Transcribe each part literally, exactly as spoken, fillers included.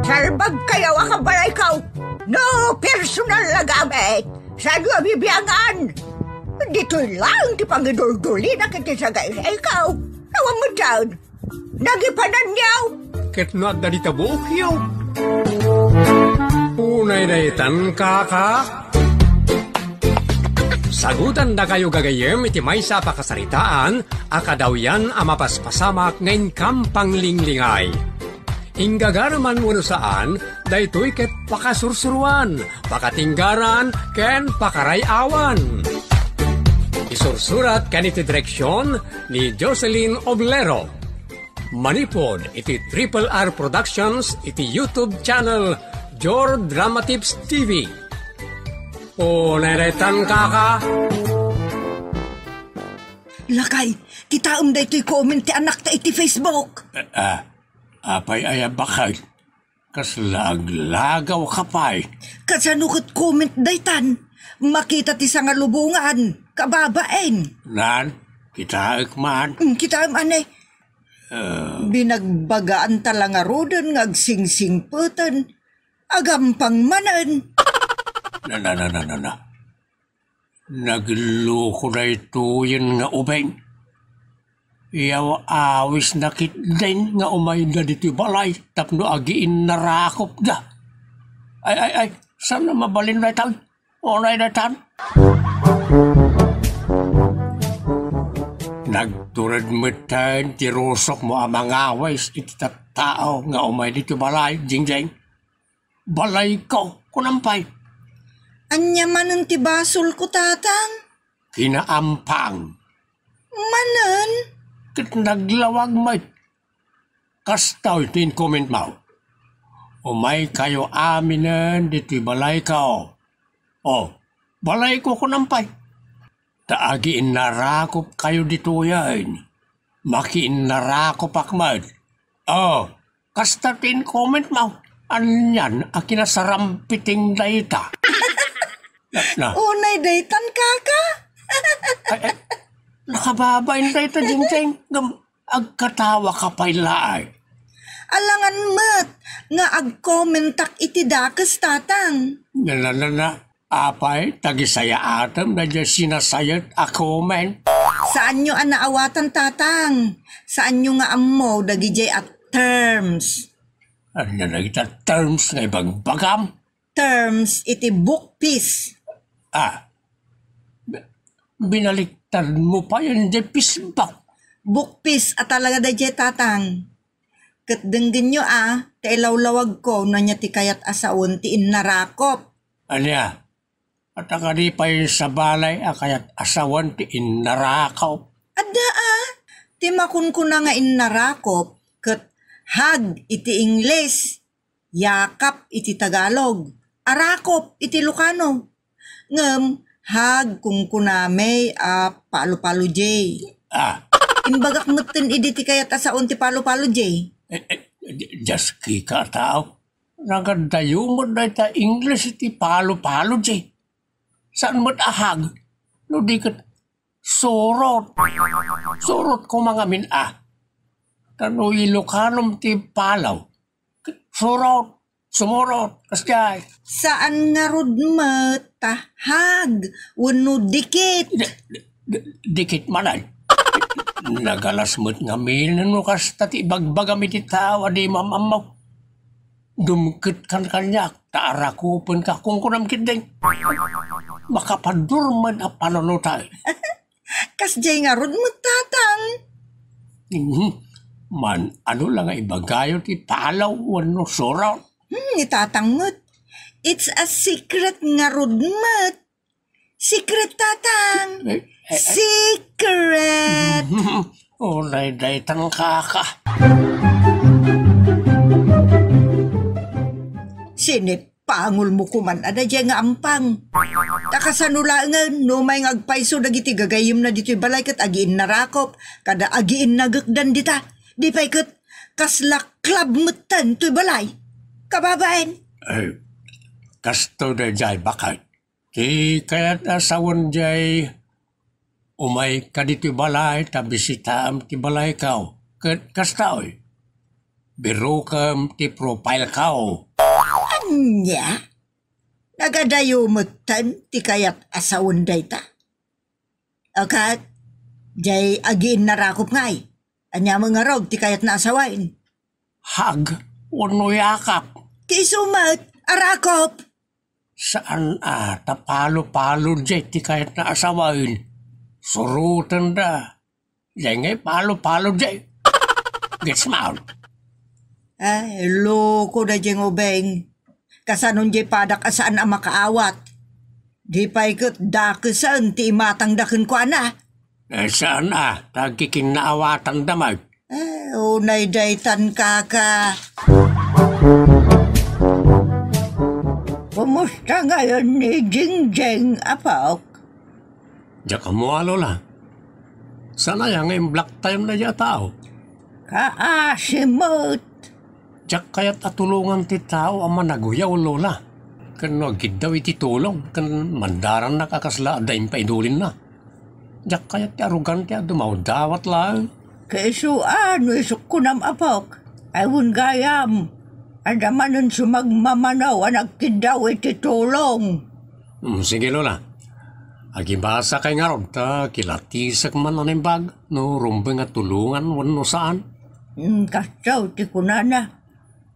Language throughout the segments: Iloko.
Sarbag kayo a kabalayko. No personal a gamit, saanyo a bibiangan. Ditoy lang ti pangiduldulina iti sagayrayko. Awan met dayta. Nagipananyo. Ket no adda dita buokyo. Unay daytan, kaka. Sagutandakayo gagayyem iti maysa a pakasaritaan a kadawyan a mapaspasamak nga inkam panglinglingay. Inggagara man wenno saan, daytoy ket pakasursuroan, pakatinggaran, ken pakaray-awan. Isursurat ken iti direksion ni Jocelyn Oblero. Manipud iti Triple R Productions iti YouTube channel Jor Dramatips T V. O, neretan, kaka. Lakay, kitaem daytoy comment ti anakta iti Facebook. Ah, apay aya, bakay? Kasla aglagaw ka pay. Kasano ket comment daytan? Makita ti sangalubongan, kababain. Nan, kitaek man. Mm, kitaem, ane. Ah. Binagbagaan ta la ngaruden nga agsingsingpeten. Agampang manen. Na, na, na, na, na, na. Nagloko daytoyen nga ubing. Yaw, awisna ketdin nga umayda ditoy balay tapno agiinnarakopda. Ay, ay, ay, saan a mabalin dayta? Unay daytan. Nagtured metten ti rusokmo a mangawis iti tattao nga umay ditoy balay, Jingjing. Balayko, kunam pay. Ania manen ti basolko, Tatang? Kinaampang. Manen? Ket naglawag met. Kasta ti comment mo. Umaykayo aminen ditoy balayko. O, balayko, kunam pay. Ta agiinnarakopkayo ditoyen. Makiinnarakopak met. O, kasta ti comment mo. Anian a kinasarampiting dayta? Na, na. Unay daytan, kaka? Ay, ay, nakababain dayta, Jingjing. Ngem, agkatawa ka pay laeng. Alangan met nga agkomentak iti dakes, Tatang. Na, na, na, na. Apay, tagisayaatem daydiay sinasayet a comment? Saanyo a naawatan, Tatang. Saanyo nga ammo dagidiay a terms. Ania dagita terms nga ibagbagam? Terms iti bukpis. Ah, bi-, binaliktadmo pay diay pisbak. Bukpis a talaga daydiay, Tatang. Ket denggenyo a, ta ilawlawagko no ania ti kayat a sawen ti innarakop. Ania? Ata kadi pay sabali a kayat a sawen ti innarakop? Adda a, ti makunkuna nga innarakop ket hug iti Ingles, yakap iti Tagalog, arakop iti Ilocano. Ngem, hug kunkunami a palo-palo J. Ah. Imbagak metten idi ti kayat a sawen ti palo-palo J. Eh, eh, di-, diaski ka a tao. Nagadayo met dayta Ingles iti palo-palo J. Saan met a hug? No di ket surot. Surot koma ngamin a. Ta no Ilokanom ti palaw, surot, sumurot, kasdiay. Saan ngarud met ta hug wenno dikit? Di-, di-, di-, dikit manen. Nagalas met ngamin no kasta ti ibagbagam iti tao a di maam-ammo. Dumketkan kaniak, ta arakopenka, kunkunam ketdin. Makapadurman a panunotay. Kasdiay ngarud met, Tatang. Mhm. Man-ano la nga ibagayo ti palaw wenno surot? Hmm, ni Tatang met. It's a secret ngarud met. Secret, Tatang. Eh, eh, eh. Secret. Uray daytan, kaka. Sinipangolmo koman a daydiay nga ampang. Ta kasano laengen, no umay nga agpayso dagiti gagayyemna ditoy balay ket agiinnarakop, kada agiinnagekdan dita. Di pay ket kasla club metten toy balay. Kababain. Eh, kastoy daydiay, bakay. Ti kayat a sawen diay, umayka ditoy balay ta bisitaem ti balayko. Ket kasta, oy. Birukem ti profile ko. Ania? Nagadayo metten ti kayat a sawen dayta? Akat, jay agiinna Rakop ngay. Ania met ngarud ti kayatna a sawen? Hug wenno yakap. Ti isu met a Rakop. Saan a, ta palo-palo jay ti kayatna a sawen. Surotenda. Jay ngay palo-palo jay. Gets mo? Ay, loko da jay nga ubing. Kasano jay padak a saan a makaawat? Di pay ket dakesen ti imatangda kenkuana. Eh, saan a, ta agkikinnaawatanda met. Eh, unay daytan, kaka. Kumusta ngayon ni Jingjing, apok? Diak ammo, a, Lola. Saan aya nga imblock time na diay a tao? Kaasi met. Diak kayat a tulongan ti tao a managuyaw, Lola. Ken no agkiddaw iti tulong, ken mandarannak a kasla adda impaidulinna. Diak kayat ti arogante a dumawdawat laeng. Kaisuan, no isuk kunam, apok. Ay, wen gayam. Adda manen sumagmamano a nagkiddaw iti tulong. Hmm, sige, Lola. Agibasa kay ngarud ta kilatisek man a naimbag no rumbeng a tulongan wenno saan. Hmm, kastoy ti kunana.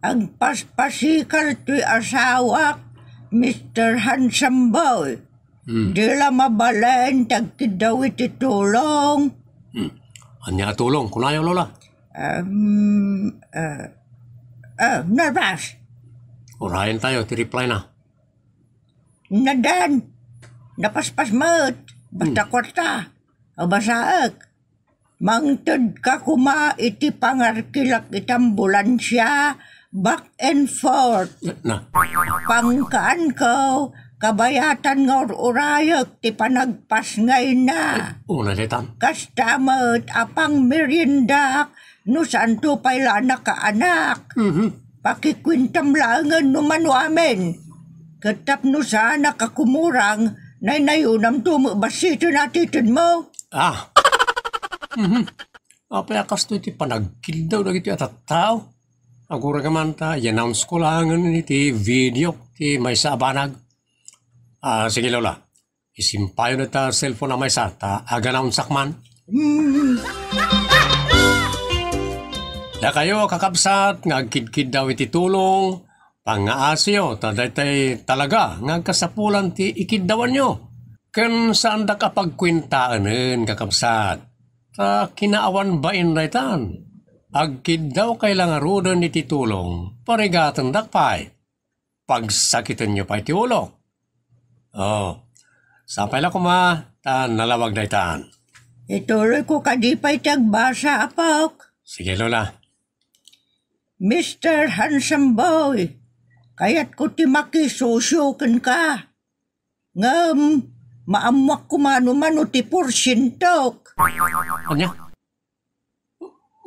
Agpaspasikal toy asawak, Mister Handsome Boy. Hmm. Di la mabalin ti agkiddaw iti tulong. Hmm. Ania a tulong, kunayo, Lola? Um, uh, uh, nervous. Urayen tayo ti reply na. Nadan. Napaspas met. Basta Hmm. kwarta. Abasaek. Mangtedka koma iti pangarkilak iti ambulansia, back and forth. Na. Pangkaanko, kabayatan nga ur-urayek ti panagpasngayna. Una daytan. Kasta met a pangmeriendak, no saanto pay la a nakaanak. Mhm. Pakikuentam laengen no mano amin. Ket tapno saanak a kumurang, naynayonamto met bassit ti natitedmo. Ah. Mhm. Apay a kastoy ti panagkiddaw dagitoy a tattao? Aguray man ta, i-announce ko laengen iti video ti maysa a banag. Ah, sige, Lola. Isimpayo dayta cellphone a maysa ta ag-announceak man. Mm. Dakayo, kakabsat, nga agkidkiddaw iti tulong, pangngaasiyo ta daytay talaga nga agkasapulan ti ikiddawanyo. Ken saandak a pagkuentaenen, kakabsat, ta kinaawan bain daytan. Agkiddawkay la ngaruden iti tulong, parigatendak pay. Pagsakitenyo pay ti ulok. Oh, sapay la koma, ta nalawag daytan. Ituloyko kadi pay ti agbasa, apok? Sige, Lola. Mister Handsome Boy, kayatko ti makisosyo kenka. Ngem, maammoak koma no mano ti porsientok. Ania?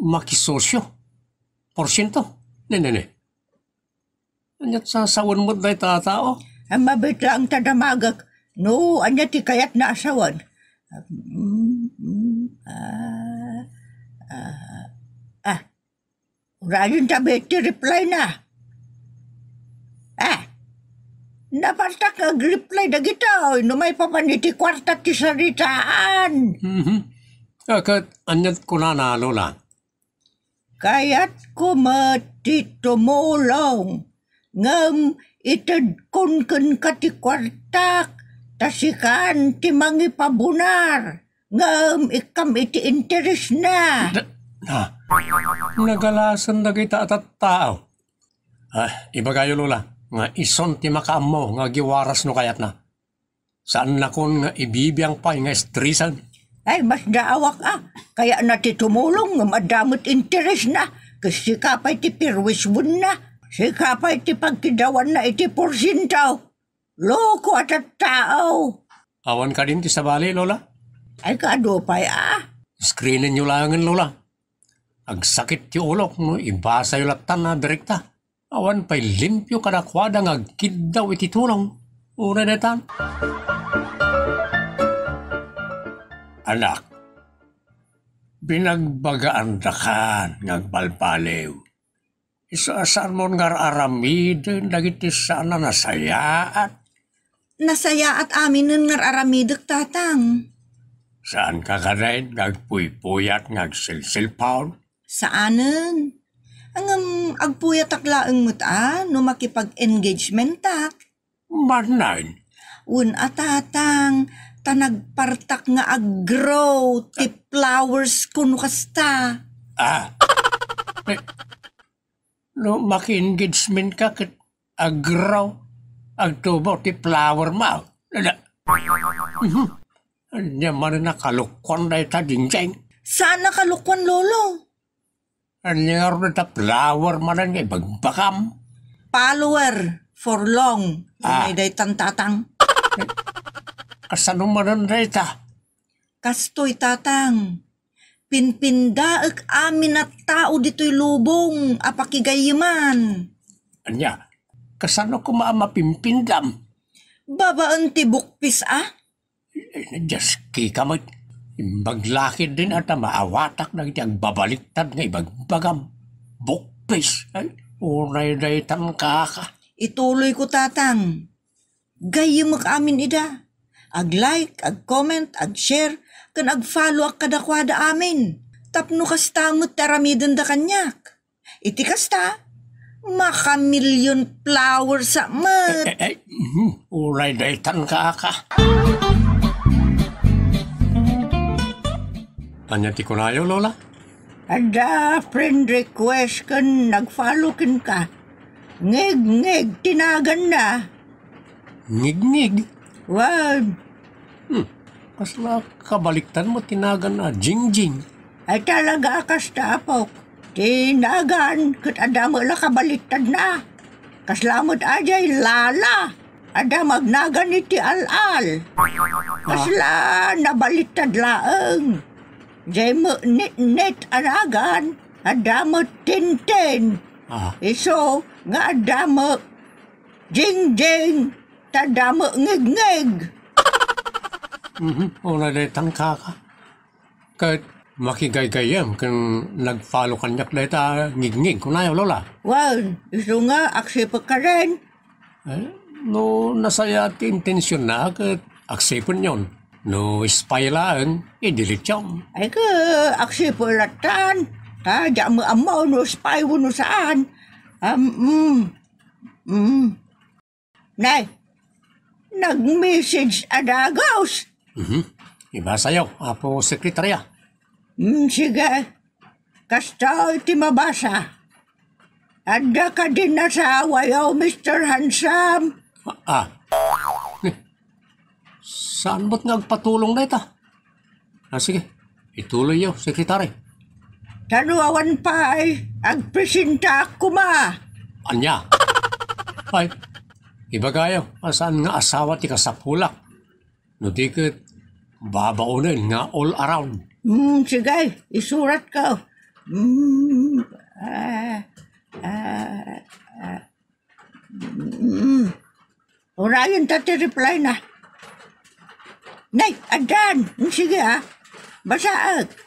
Makisosyo? Porsiento? Ne, ne, ne. Ania ti sasawen met dayta a tao? Ay, mabiit laeng ta damagek. No, ania ti kayatna a sawen? Mm, mm, ah, ah, ah. Urayen ta met ti reply na. Ah, napartak nga ag-reply dagitoy no maipapan iti kuarta ti saritaan. Mhm. Ah, ket aniat kunana, Lola? Kayatko met ti tumulong, ngem itedkon kenka ti kuartak, ta sikan ti mangipabunar, ngem ikkam iti interesna. Da-, na, nagalasen dagita a tattao. Ah, ibagayo, Lola, nga isun ti makaammo nga agiwaras no kayatna. Saannakon nga ibibiang pay nga estresen. Ay, masdaawak a. Kayatna ti tumulong ngem adda met interesna. Ket sika pay ti pirwiswenna. Sika pay ti pagkiddawanna iti porsiento. Loko a tattao. Awan kadin ti sabali, Lola? Ay, kaadu pay a. Screenenyo laengen, Lola. Agsakit ti ulok no ibasayo lattan a direkta. Awan pay limpio kadakuada nga agkiddaw iti tulong. Uray daytan. Anak, binagbagaandakan nga agbalbaliw. Isu a saanmon nga ar-aramiden dagiti saan a nasayaat. Nasayaat aminen nga ar-aramidek, Tatang. Saanka kadi nga agpuypuyat nga agselselpaon? Saanen. Ngem agpuyatak laeng met a no makipag-engagementak. Manen? Wen a, Tatang, ta nagpartak nga ag-grow ti flowers ko no kasta. Ah. Eh, no maki-engagement ka ket ag-grow, agtubo ti flower mo. Dada. Mhm. Ania manen a kalokuan dayta, Jingjing? Saan a kalokuan, Lolo. Ania ngarud ta flower manen nga ibagbagam? Follower for long. Ah. Unay daytan, Tatang. Kasano manen dayta? Kastoy, Tatang. Pinpindaek amin a tao ditoy lubong a pakigayyeman. Ania? Kasano koma a mapimpindam? Babaen ti bukpis a? Eh, Dios, kika met. Imbag lakid din at maawatak dagiti agbabaliktad nga ibagbagam. Bukpis. Ay, unay daytan kaka. Ituloy ko, Tatang. Gayyemek amin ida. Ag-like, ag-comment, ag-share, ken ag-follow ak kadakuada amin. Tapno kasta met ti aramidenda kaniak. Iti kasta, maka-million followers a met. Eh, eh, eh, mhm, unay daytan kaka. Ania ti kunayo, Lola? Adda friend request ken nag-follow kenka. Ngigngig ti naganna. Ngigngig? Wen. Hmm. Kasla kabaliktad met ti nagan a Jingjing. Ay, talaga a kasta, apok. Ti nagan ket adda met la kabaliktadna. Kasla met a diay Lala. Adda met agnagan iti al-al. Kasla nabaliktad laeng. Diay met nitnit a nagan, adda met Tintin. Ah. Isu nga adda met Jingjing, ta adda met Ngigngig. Mhm, unay daytan kaka. Ket makigaygayyem ken nag-follow kaniak dayta Ngigngig, kunayo, Lola. Wen, isu nga aksipek kadi. Eh, no nasayaat ti intensionna, ket aksipenyon. No spy laeng, i-deleteyon. Ay, ket aksipek lattan. Ta, diak met ammo no spy wenno saan. Am, mm. Mm. Nay, nag-message a dagus. Mhm. Ibasayo, Apo Sekretarya. Mm, sige. Kastoy ti mabasa. Adda kadin asawayo, Mister Handsome? Ah, ah. Eh, saan met nga agpatulong dayta? Ah, sige. Ituloyyo, Sekretary. Ta no awan pay, agpresentaak koma. Ania? Ay, ibagayo a saan nga asawa ti kasapulak. No di ket, babaonen nga all around. Hmm, sige, isuratko. Hmm, ah, ah, ah. Mm. Urayen ta ti reply na. Nay, addan. Mm, sige, ah. Basaek.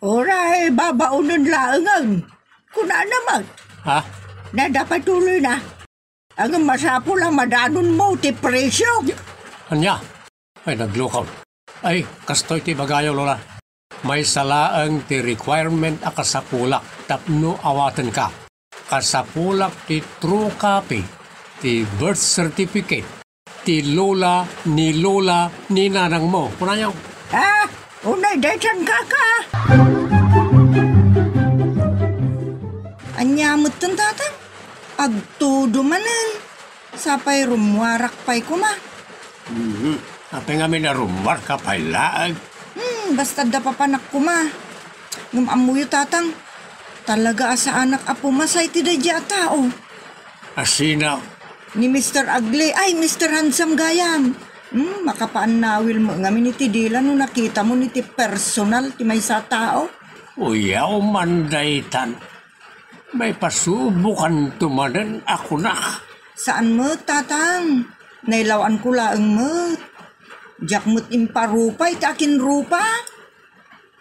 Uray, babaonen laengen. Kunana met. Ha? Nada pay tuloy na. Ngem masapul a madanonmo ti presyo. Ania? Ay, naglukaw. Ay, kastoy ti ibagayo, Lola. Maysa laeng ti requirement a kasapulak tapno awatenka. Kasapulak ti true copy ti birth certificate ti lola ni lola ni nanangmo. Kunayo. Ah, unay daytan, kaka. Ania metten, Tatang? Agtudo manen. Sapay rummuarak pay koma. Mhm. Apay ngamin a rummuarka pay laeng? Hmm, basta adda papanak koma. Ngem ammoyo, Tatang, talaga a saanak a pumasay ti daydiay a tao. A sino? Ni Mister Ugly, ay, Mister Handsome gayam. Hmm, makapaannawil met ngamin iti dila no nakitamon iti personal ti maysa a tao. Uyaw man daytan. Maipasubokanto manen a kuna. Saan met, Tatang. Nailaw-anko laeng met. Diak met imparupay ti akinrupa.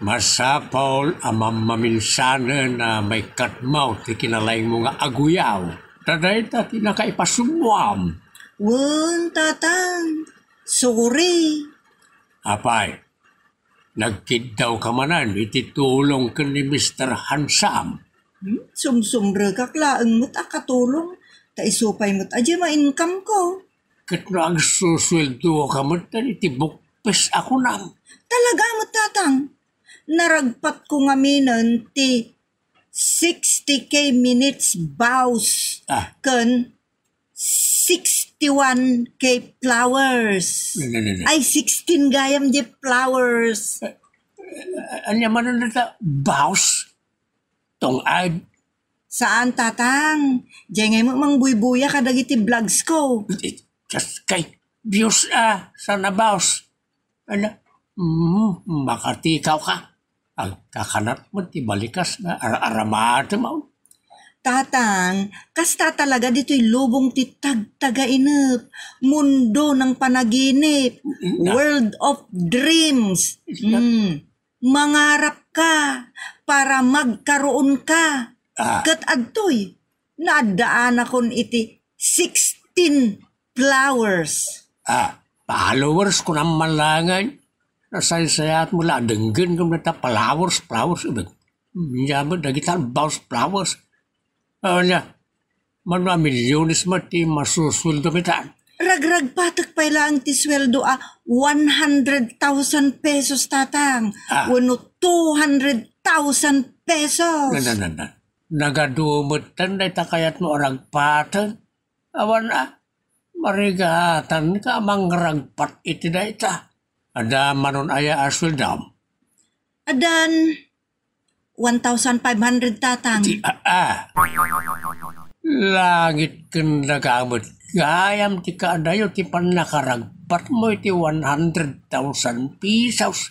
Masapul a mammaminsanen a maikkat mo ti kinalaingmo nga aguyaw. Ta dayta ti nakaipasubwam. Wen, Tatang. Sorry. Apay, nagkiddaw ka manen iti tulong ken ni Mister Hansam. Hmm? Sumsumrekak laeng met a katulong. Ta isu pay met a di ma-income ko. Ket no agsusueldo ka met iti bukpes a kunam. Talaga met, Tatang. Naragpat ko ngaminen ti sixty K minutes vows Ah. ken sixty-one K flowers. No, no, no, no. Ay, sixteen gayam di flowers. Ania manen dayta vows? Tungag? Saan, Tatang. Diay ngay met mangbuybuya kadagiti vlogs ko. Eh, just kay views a, sana vows. Ala, mm, makatikaw ka. Agkakanat met ti balikas nga ar-aramatem. Tatang, kasta talaga ditoy lubong ti tagtagainep, mundo ng panaginip, Mm, ah. world of dreams. Mm. Mm. Mangarap ka para magkaroon ka. Ah. Ket adtoy, naaddaanakon iti sixteen flowers. Ah, followers kunam man laengen. Nasaysayat mo la a denggen ken ta flowers, flowers, ibig. Ania met dagita vows, flowers. Ania, mano a milyones met ti masusueldo mi ta. Ragragpatek pay laeng ti sueldo a one hundred thousand pesos, Tatang. Ah. Wenno two hundred thousand pesos. Na, na, na, na. Nagadu metten dayta kayatmo a ragpaten. Awan a, marigatan ka a mangragpat iti dayta. Adda manon aya a sueldom? Addan one thousand five hundred, Tatang. Ti, ah, ah. Langit ken daga met gayam ti kaadayo ti pannakaragpatmo iti one hundred thousand pesos.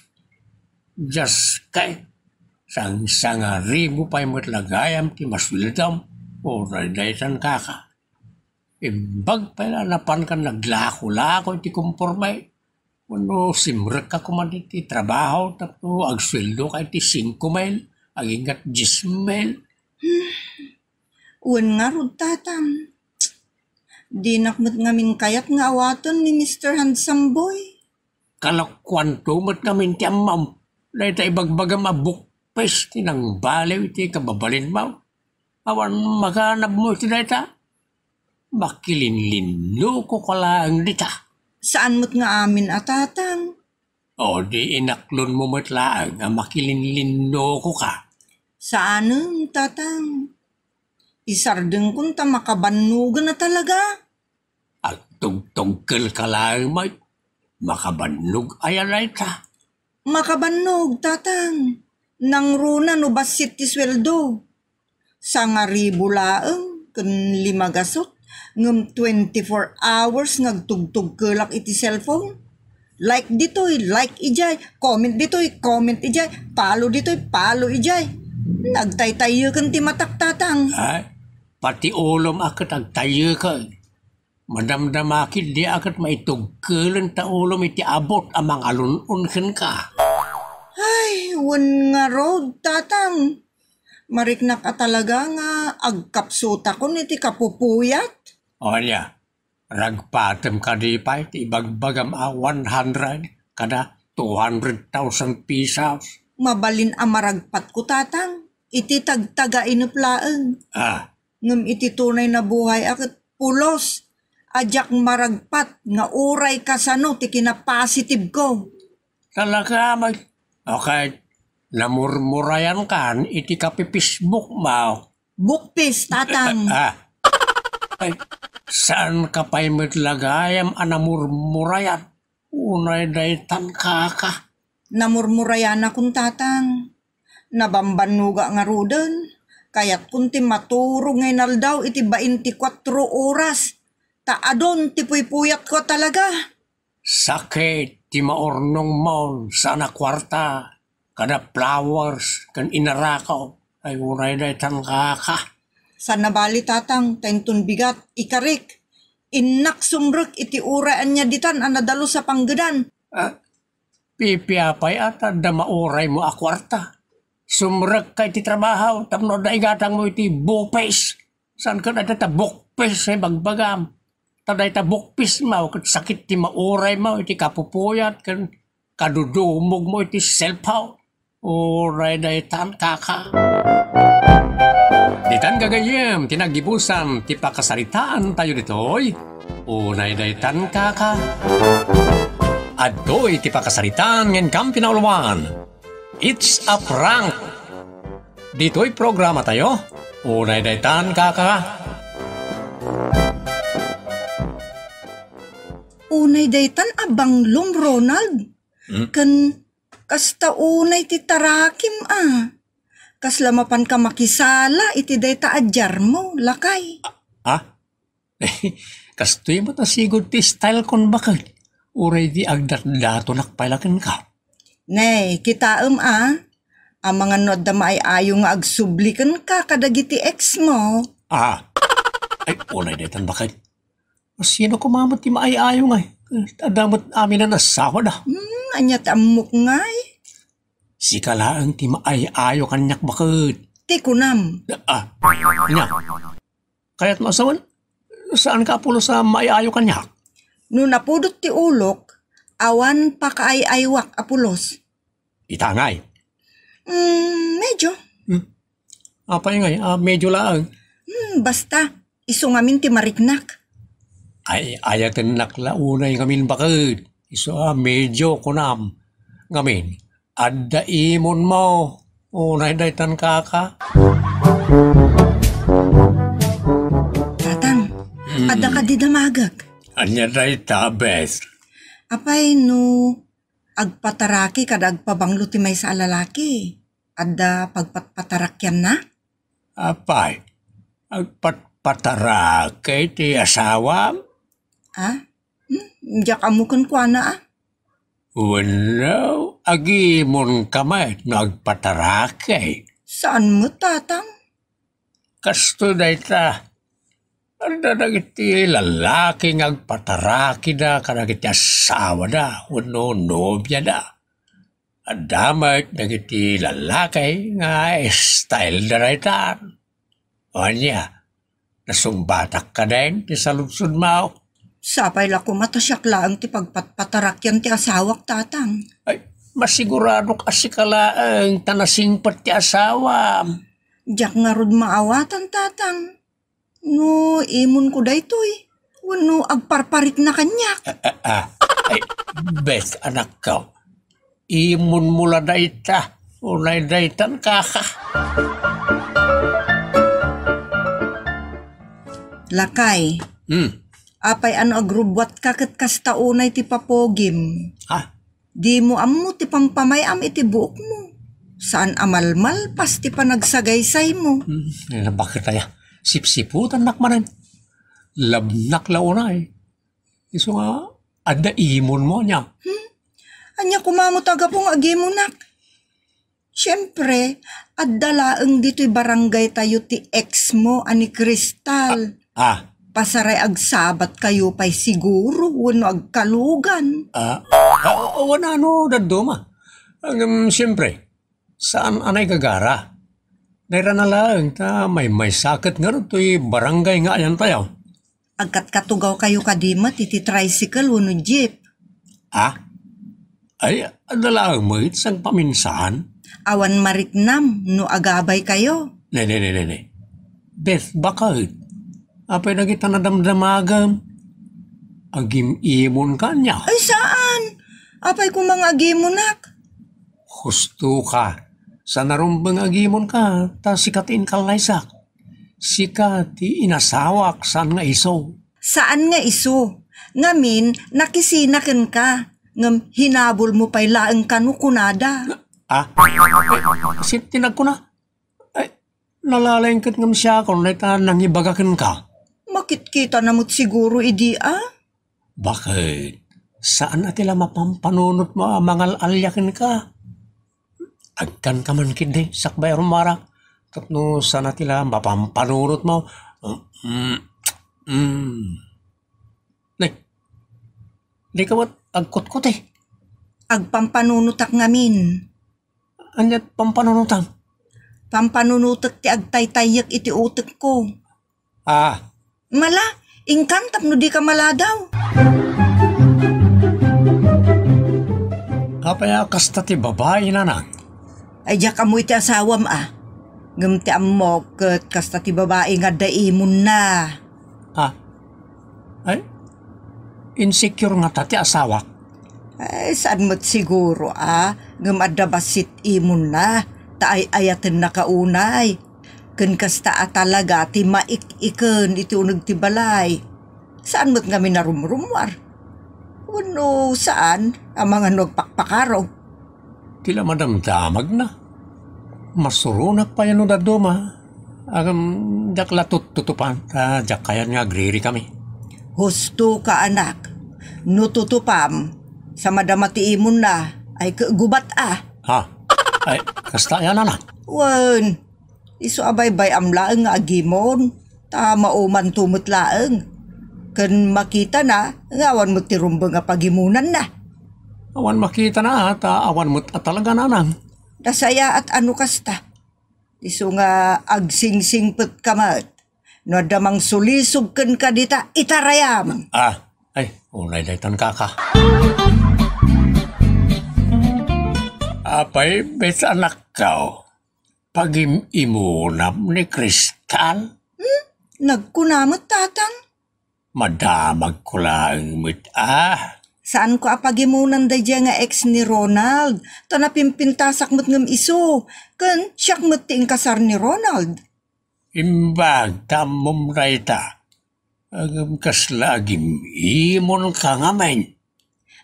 Just kay, sangsangaribu pay met la gayam ti masueldom. Uray daytan kaka. Imbag pay la napan kan naglako-lako iti komporme. Wenno simrekka koma iti trabaho tapno agsueldo ka iti singko mil, agingga dies mil. Wen ngarud, Tatang. Dinak met ngamin kayat nga awaten ni Mister Handsome Boy. Kalakuanto met ngamin ti ammom. Dayta ibagbagam a bukpes ti nangbaliw iti kababalinmo. Awan maganabmo iti dayta. Makilinlinnuko ka laeng dita. Saan met nga amin a, Tatang? O, di inaklonmo met laeng a makilinlinnuko ka. Saanen, Tatang. Isardengkon ta makabannogen a talaga. Agtugtugkel ka laeng met. Makabannog aya dayta? Makabannog, Tatang. Nangruna no bassit ti sueldo. Sangaribu laeng ken lima gasut, ngem twenty-four hours nga agtugtugkelak iti cellphone. Like ditoy, like idiay, comment ditoy, comment idiay, follow ditoy, follow idiay. Nagtaytayyeken ti matak, Tatang. Ay, pati ulom a ket agtayyeken. Madamdama ketdi a ket maitugkelen ta ulom iti abut a mangalun-on kenka. Ay, wen ngarud, Tatang. Mariknak a talaga nga agkapsutakon iti kapupuyat. O ania, ragpatem kadi pay ti ibagbagam a one hundred kada two hundred thousand pesos? Mabalin a maragpatko, Tatang, iti tagtagainep laeng. Ah. Ngem iti tunay na buhay a ket pulos a diak maragpat nga uray kasano ti kinapositibko. Talaga met. Okay, namurmurayan kan iti kapi-Facebook mo. Bukpis, Tatang. Ah. Ay, saan ka pay met la gayam a namurmurayan? Unay daytan kaka. Namurmurayanakon, Tatang. Nabambannoga ngaruden. Kayatkon ti maturog nga inaldaw iti baintikwatro oras. Ta adun ti puypuyatko a talaga. Sakit ti maurnongmon, saan a kuarta, kada flowers, ken inarakaw, ay uray daytan kaka. Saan a bali, Tatang, ta inton bigat, ikarik. Innak sumrek iti uray ania ditan a nadalus a panggedan. Ah, Pipiapay a ta adda mauraymo a kuarta. Sumrekka iti trabaho tapno adda igatangmo iti bupis. Saan ket adda ta bukpis a ibagbagam. Ta dayta bukpismo ket sakit ti mauraymo iti kapupuyat ken kadudumogmo iti self-help. Uray daytan, kaka. Ditan gagayyem ti naggibusan ti pakasaritaantayo ditoy. Unay daytan, kaka. Adtoy ti pakasaritaan nga inkam pinauluan. It's a prank. Ditoy programa tayo. Unay daytan, kaka. Unay daytan a banglom, Ronald. Hmm? Ken kasta unay ti tarakim a. Kasla mapanka makisala iti dayta a diarmo, lakay. Ah? Kastoy met a sigud ti style kon baket. Uray di agdatdatonak pay la kenka. Ne, kitaem a. Amangan no adda maay-ayo nga agsubli kenka kadagiti ex mo. Ah. Ay, unay daytan baket. Sino koma met ti maay-ayo ngay? Adda met amin a nasawada. Hmm, ania ti ammok ngay? Sika laeng ti maay-ayo kaniak baket. Ti kunam. Ah, ania? Kayatmo a sawen? Saanka a pulos a maay-ayo kaniak? No napudot ti ulok, awan pakaay-aywak a pulos. Ita ngay? Mm, medyo. Hmm. Apay ngay, ah, medyo laeng. Hmm, basta, isu ngamin ti mariknak. Ay, ayatennak la unay ngamin baket. Isu a medyo kunam. Ngamin, adda imonmo. Unay daytan, kaka. Tatang, Hmm. Adda kadi damagek? Ania dayta, bes? Apay no agpataraki kada agpabanglo ti maysa a lalaki? Adda pagpatpatarakianna? Apay, agpatpataraki ti asawam? Ah? Hmm? Diak ammo kenkuana, ah. Wenno, agimonka met no agpataraki? Saan met, tatang? Kastoy dayta, adda dagiti lalaki nga agpatarakida kadagiti asawada wenno nobiada. Adda met dagiti lalaki nga style da dayta. Ania, nasungbatak kadin ti saludsodmo? Sapay la koma ta siak laeng ti pagpatpatarakian ti asawak, tatang. Ay, masiguradok a sika laeng ta nasingpet ti asawam. Diak ngarud maawatan, tatang. No imonko daytoy, wenno agparparikna kaniak? Ah, ah, ah. Ay, bes, anakko. Imonmo la dayta. Unay daytan, kaka. Lakay. Hmm. Apay a no agrubbuatka ket kasta unay ti papogim? Ha? Dimo ammo ti pampamay-am iti buokmo. Saan a malmalpas ti panagsagaysaymo. Hmm, ay, bakit aya? Sipsiputannak manen. Labnak la unay. Isu nga, adda imonmo ania? Hmm? Ania koma met a gapu nga agimonak? Siempre, adda laeng ditoy barangay tayo ti ex mo a ni Crystal. Ah. Pasaray agsabat kayo pay siguro wenno agkalugan. Ah, ah, awan ano, dadduma. Ngem, siyempre, saan a naigagara? Nairana laeng ta maymaysaket ngarud toy barangay nga ayan tayo. Agkatkatugaw kayo kadi met iti tricycle wenno jeep. Ah? Ay, adda laeng met sangpaminsan? Awan mariknam no agabay kayo. Ne, ne, ne, ne, ne. Bes, baket. Apay dagita nadamdamagem? Agim-imonka ania? Ay, saan? Apay koma nga agimonak? Husto ka. Saan a rumbeng agimon ka, ta sika ti inkallaysak. Sika ti inasawak, saan nga isu. Saan nga isu. Ngamin, nakisina kenka. Ngem hinabol mo pay laeng kano kunada. Ah? Sino ti nagkuna? Ay, nalalaing ket ngem siakon dayta nangibaga kenka. Makitkita na met siguro idi, ah? Baket, saan a ti la mapampanunotmo a mangal-alia kenka? Agkanka man ketdi, sakbay a rummuarak, tapno saan a ti la mapampanunotmo. Mm, mm. Nay, dika met agkutkuti. Agpampanunotak ngamin. Ania't pampanunotam? Pampanunotek ti agtaytayyek iti utekko. Ah. Mala, inkan tapno dika maladaw. Apay a kasta ti babai, nanang? Ay, diak ammo iti asawam, a. Ngem ti ammok ket kasta ti babai nga adda imonna. Ha? Ay, insecure ngata ti asawak? Ay, saan met siguro, a. Ngem adda bassit imonna, ta ay-ayatenna ka unay. Ken kasta a talaga ti maik-iken iti uneg ti balay. Saan met ngamin a rumrummuar? Wenno saan, amangan no agpakpakaro? Ti la madamdamagna. Masuronak pay no dadduma. Ngem diak la tuttutupan, ta diak kayat nga agririkami. Husto ka, anak. No tutupam, sa madama ti imonna, ay ke-, gubat a. Ha? Ay, kasta yan, anak? Wen, isu a baybay-am laeng nga agimon, ta maumanto met laeng. Ken makitana nga awan met ti rumbeng a pagimonanna. Awan makitana, ta awan met a talaga, nanang. Nasayaat a no kasta. Isu nga agsingsingpet ka met. No adda mangsulisog kenka dita, itarayam. Ah, ay, unay daytan, kaka. Apay, bet, anakko, pagim-imunam ni Kristal? Hmm? Nagkuna met, tatang? Madamagko laeng met, a. Saanko a pagimonan daydiay nga ex ni Ronald, ta napimpintasak met ngem isu, ken siak met ti inkasar ni Ronald. Imbag ta ammom dayta, ngem kasla agim-imonka ngamin.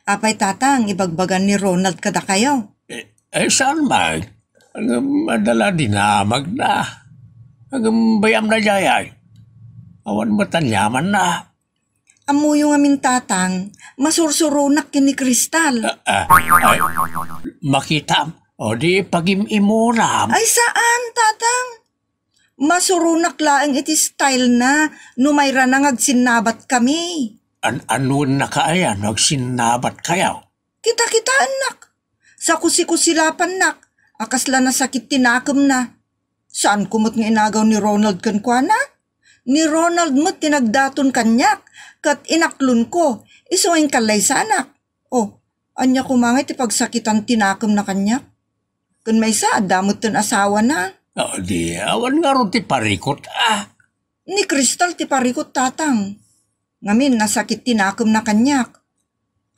Apay, tatang, ibagbagan ni Ronald kadakayo? Eh, eh, saan man? Ngem adda la dinamagna. Ngem bay-am daydiay. Awan met aniamanna. Ammoyo ngamin, tatang, masursuronak ken ni Kristal. Ah, ah, ay, makitam. O di pagim-imonam. Ay, saan, tatang. Masuronak laeng iti style na no mayrana nga agsinnabatkami. An-, anuen nakaaya no agsinnabatkayo? Kita-kitaennak. Sakusikusilapannak a kasla nasakit ti nakemna. Saanko met nga inagaw ni Ronald kenkuana. Ni Ronald met ti nagdaton kaniak, ket inaklonko, isu nga inkallaysanak. O, ania koma ngay ti pagsakitan ti nakemna kaniak? Ken maysa, adda metten asawana. O, di, awan ngarud ti parikut, a. Ni Kristal ti parikut, tatang. Ngamin, nasakit ti nakemna kaniak.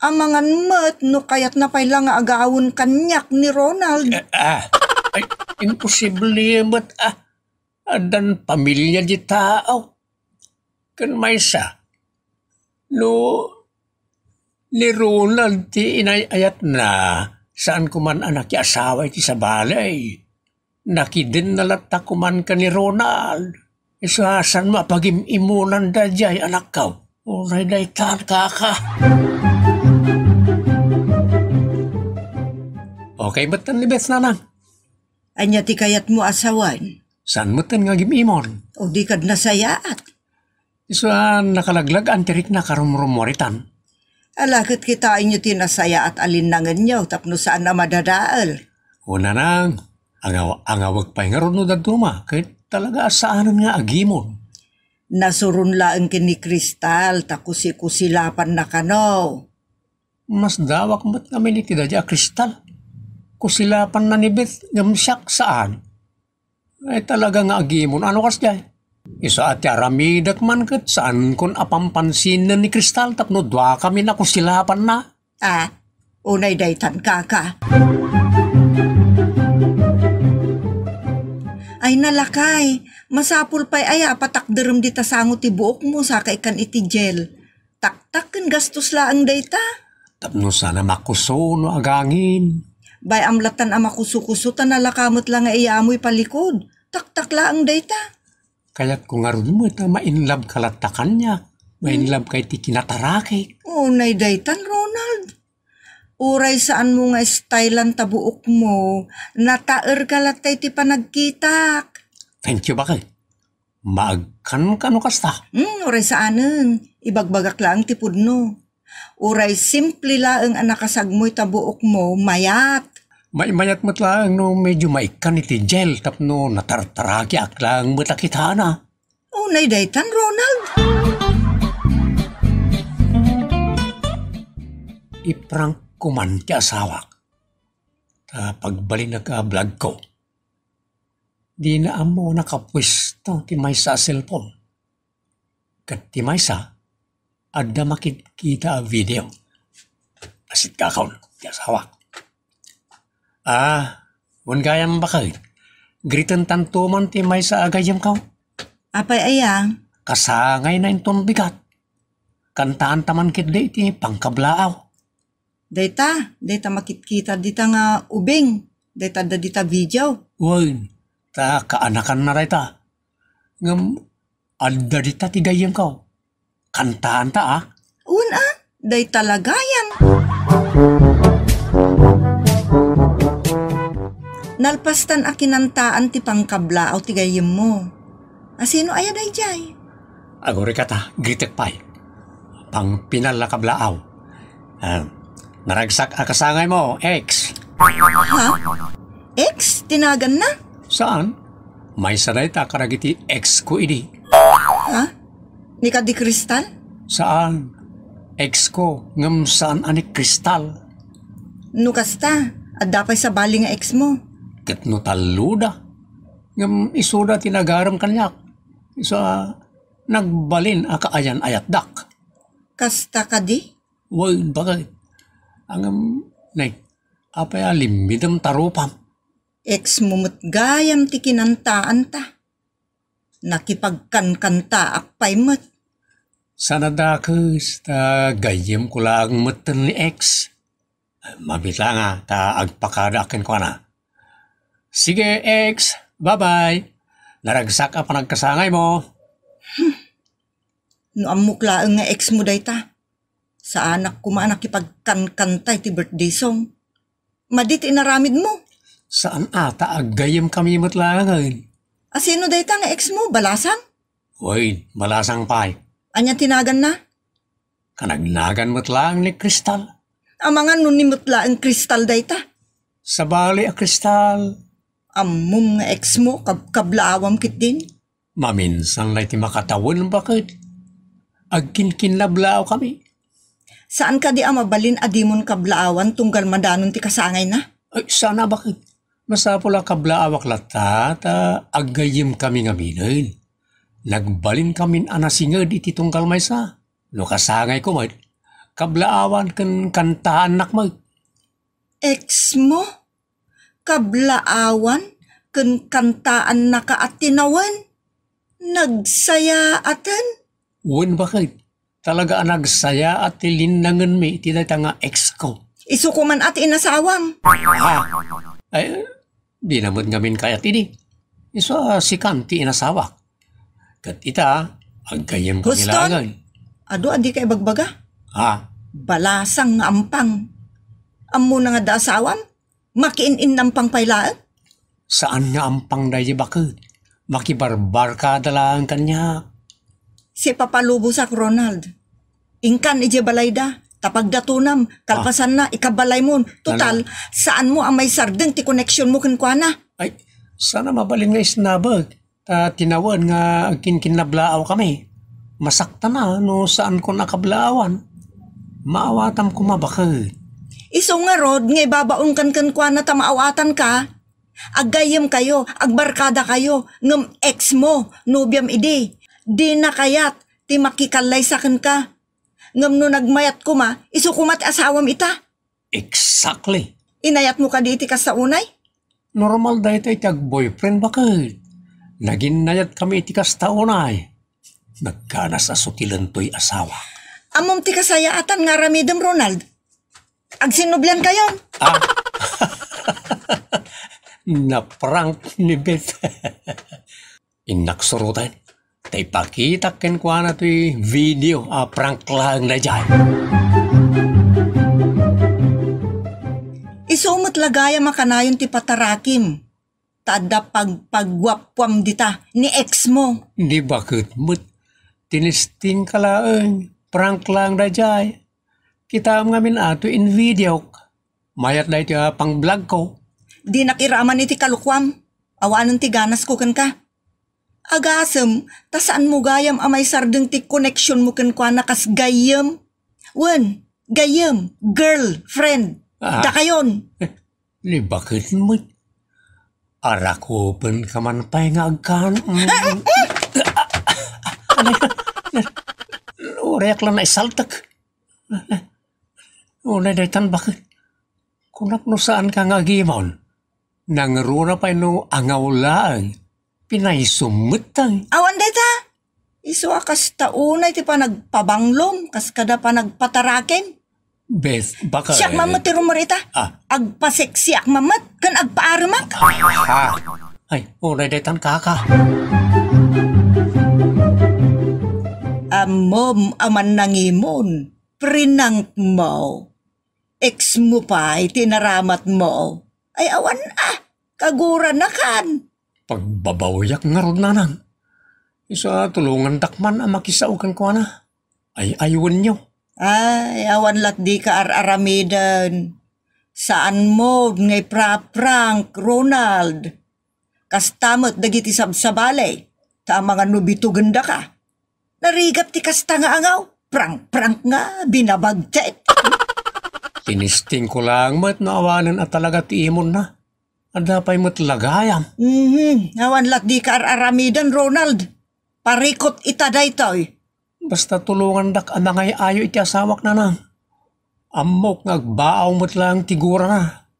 Amangan met no kayatna pay la nga agawen kaniak ni Ronald. Eh, ah, ay, imposible met, a. Addan pamilia di tao. Ken maysa, no ni Ronald ti inay-ayatna, saanko man a nakiasawa iti sabali. Nakidenna latta koman ken ni Ronald. Isu a saanmo a pagim-imonan daydiay, anakko. Uray daytan, kaka. Okay metten ni Beth, nanang. Ania ti kayatmo a sawen? Saan metten nga agim-imon? O di kad nasayaat? Isu a nakalaglag-an ti riknak a rumrummuaritan. Ala, ket kitaenyo ti nasayaat a linnangenyo tapno saan a madadael. O nanang, angaw-, angawek pay ngarud no dadduma, ket talaga a saanen nga agimon. Nasuron laeng ken ni Kristal ta kusikusilapanna kano. Masdawak met ngamin iti daydiay a Kristal. Kusilapanna ni Beth ngem siak saan. Ay, talaga nga agimon a no kasdiay. Isu a ti aramidek man ket saankon a pampansinen ni Kristal tapno duakami a kusilapanna. Ah, unay daytan, kaka. Ay, nalakay, masapul pay aya a patakderem dita sango ti buokmo saka ikkan iti gel. Taktak ken gastos laeng dayta. Tapno saan a makuso no agangin. Bay-am lattan a makuso-kuso ta nalaka met la nga iyamoy palikod. Taktak laeng dayta. Kayatko ngarud met a ma-in love ka latta kaniak. Ma-in love ka iti kinatarakek. Unay daytan, Ronald. Uray saanmo nga stylean ta buokmo, nataerka latta iti panagkitak. Thank you, bakit? Maagkanka no kasta. Hmm, uray saanen. Ibagbagak laeng ti pudno. Uray simple laeng a nakasagmoy ta buokmo, mayat. Maimayat met laeng no medyo maikkan iti gel tapno natartarakiak laeng met a kitaenna. Unay daytan, Ronald. Iprank ko man ti asawak. Ta pagbalinak a vlog ko, dina ammo nakapuesto ti maysa a cellphone. Ket ti maysa, adda makitkita a video. Asit kakon, ti asawak. Ah, wen gayam baket. Gritentanto man ti maysa a gayyemko. Apay aya? Kasangayna inton bigat. Kantaanta man ketdi iti pangkablaaw. Dayta, dayta makitkita dita nga ubing. Dayta adda dita video. Wen, ta kaanakanna dayta. Ngem adda dita ti gayyemko. Kantaanta, a? Wen a, dayta la gayam. Nalpastan a kinantaan ti pangkablaaw ti gayyemmo. Asino aya daydiay? Agurika ta, gritek pay. Pangpinal a kablaaw. Ah, naragsak a kasangaymo, ex. Ha? Ex? Ti naganna? Saan? Maysa dayta kadagiti ex ko idi. Ha? Ni kadi Crystal? Saan? Ex ko, ngem saan a ni Crystal. No kasta, adda pay sabali nga ex mo. Ket no talloda, ngem isuda ti nagarem kaniak. Isu a nagbalin a kaayan-ayatdak. Kasta kadi? Wen, baket. Ngem, nay, apay a limmidem ta rupam? Ex mo met gayam ti kinantaanta. Nakipagkankantaak pay met. Saan a dakes, ta gayyemko laeng metten ni ex. Mabiit la nga, ta agpakadaak kenkuana. Sige, ex, bye-bye. Naragsak a panagkasangaymo. No ammok laeng nga ex mo dayta, saanak koma a nakipagkankanta iti birthday song. Madi ti inaramidmo. Saan a ta aggayyemkami met laengen. Asino dayta nga ex mo? Balasang? Wen, Balasang pay. Ania ti naganna? Kanagnagan met laeng ni Crystal. Amangan no ni met laeng Crystal dayta? Sabali a Crystal. Ammom nga ex mo, kabkablaawam ketdin? Maminsan lay ti makatawen, baket. Agkinkinnablaaw kami. Saan kadi a mabalin a dimon kablaawan tunggal madanon ti kasangayna? Ay, sana, baket. Masapul a kablaawak latta, ta aggayyem kami ngaminen. Nagbalin kamin a nasinged iti tunggal maysa. No kasangayko met, kablaawan ken kantaannak met. Ex mo? Kablaawan ken kantaannaka a tinawen? Nagsayaaten? Wen, baket. Talaga a nagsayaat ti linnangenmi iti dayta nga ex ko. Isu koman a ti inasawam. Ah, ay, dina met ngamin kayat idi. Isu a sikan ti inasawak. Ket ita, aggayyem kami Houston? Laengen. Adu a dika ibagbaga? Ha? Balasang nga ampang. Ammona nga adda asawam? Makiin-innampang pay laeng? Saan nga ampang daydi, baket. Makibarbarkada laeng kaniak. Sipapalubosak, Ronald. Inkan idiay balayda, ta pagdatonam, kalpasanna, ikabalaymo. Total, saan mo a maisardeng ti koneksionmo kenkuana? Ay, sana mabalin nga isnabek. Ta tinawen nga agkinkinnablaaw kami. Masaktan a no saankon a kablaawan. Maawatam koma, baket. Isu ngarud nga ibabaonkan kenkuana ta maawatanka. Aggayyemkayo, agbarkadakayo, ngem ex mo, nobiam idi. Dina kayat ti makikallaysa kenka. Ngem no nagmayat koma, isu koma ti asawam ita. Exactly. Inayatmo kadi iti kasta unay? Normal dayta iti agboyfriend, baket. Naginnayatkami iti kasta unay. Nagkanas a sutilen toy asawa. Ammom ti kasayaatan nga aramidem, Ronald. Agsinnubliankayon. Ah. Naprank ni Beth. Innak suroten, ta ipakitak kenkuana toy video a prank laeng daydiay. Isu met la gayam a kanayon ti patarakim, ta adda pagpaguappuam dita ni ex mo. Ni baket met, tinestingka laeng, prank laeng daydiay. Kitaem ngamin a, to invidiaok. Mayat daytoy a pang-vlog ko. Dinak iraman iti kalokuam. Awanen ti ganasko kenka. Agasem, ta saanmo gayam a maisardeng ti koneksionmo kenkuana kas gayyem. Wen, gayyem, girlfriend. Ah. Dakayon. Ni baket met. Arakupenka man pay nga agkan-, mm. Uray, uray, uray. Uray, ak lang naisaltek. Unay daytan baket. Kunak no saanka nga agimon. Nangruna pay no angaw laeng. Pinaysum met tay. Awan dayta. Isu a kasta unay ti panagpabanglom, kas kada panagpataraken. Bes, baka, siak eh, man met ti rumurita. Ah. Agpaseksiak man met, ken agpaaremak. Ah. Ay, unay daytan kaka. Ammom a mannangimon, prank mo. Ex mo pay ti naramat mo. Ay, awan a, kaguranakan. Pagbabawiak ngarud, nanang. Isu a tulongandak man a makisao kenkuana. Ay, aywenyo. Ay, awan lat dika ar-aramiden. Saan mo nga ipra-prank, Ronald. Kasta met dagiti sabsabali, ta amangan no bitugendaka. Narigat ti kasta nga angaw, prank-prank nga binabagtit. Tinistingko lang met no awanen a talaga ti imonna. Adda pay met lagayam. Mhm, awan lat dika ar-aramiden, Ronald. Parikot ita daytoy. Basta tulongandak a mangay-ayo iti asawak, nanang. Ammok nga agbaaw met laeng ti gurana.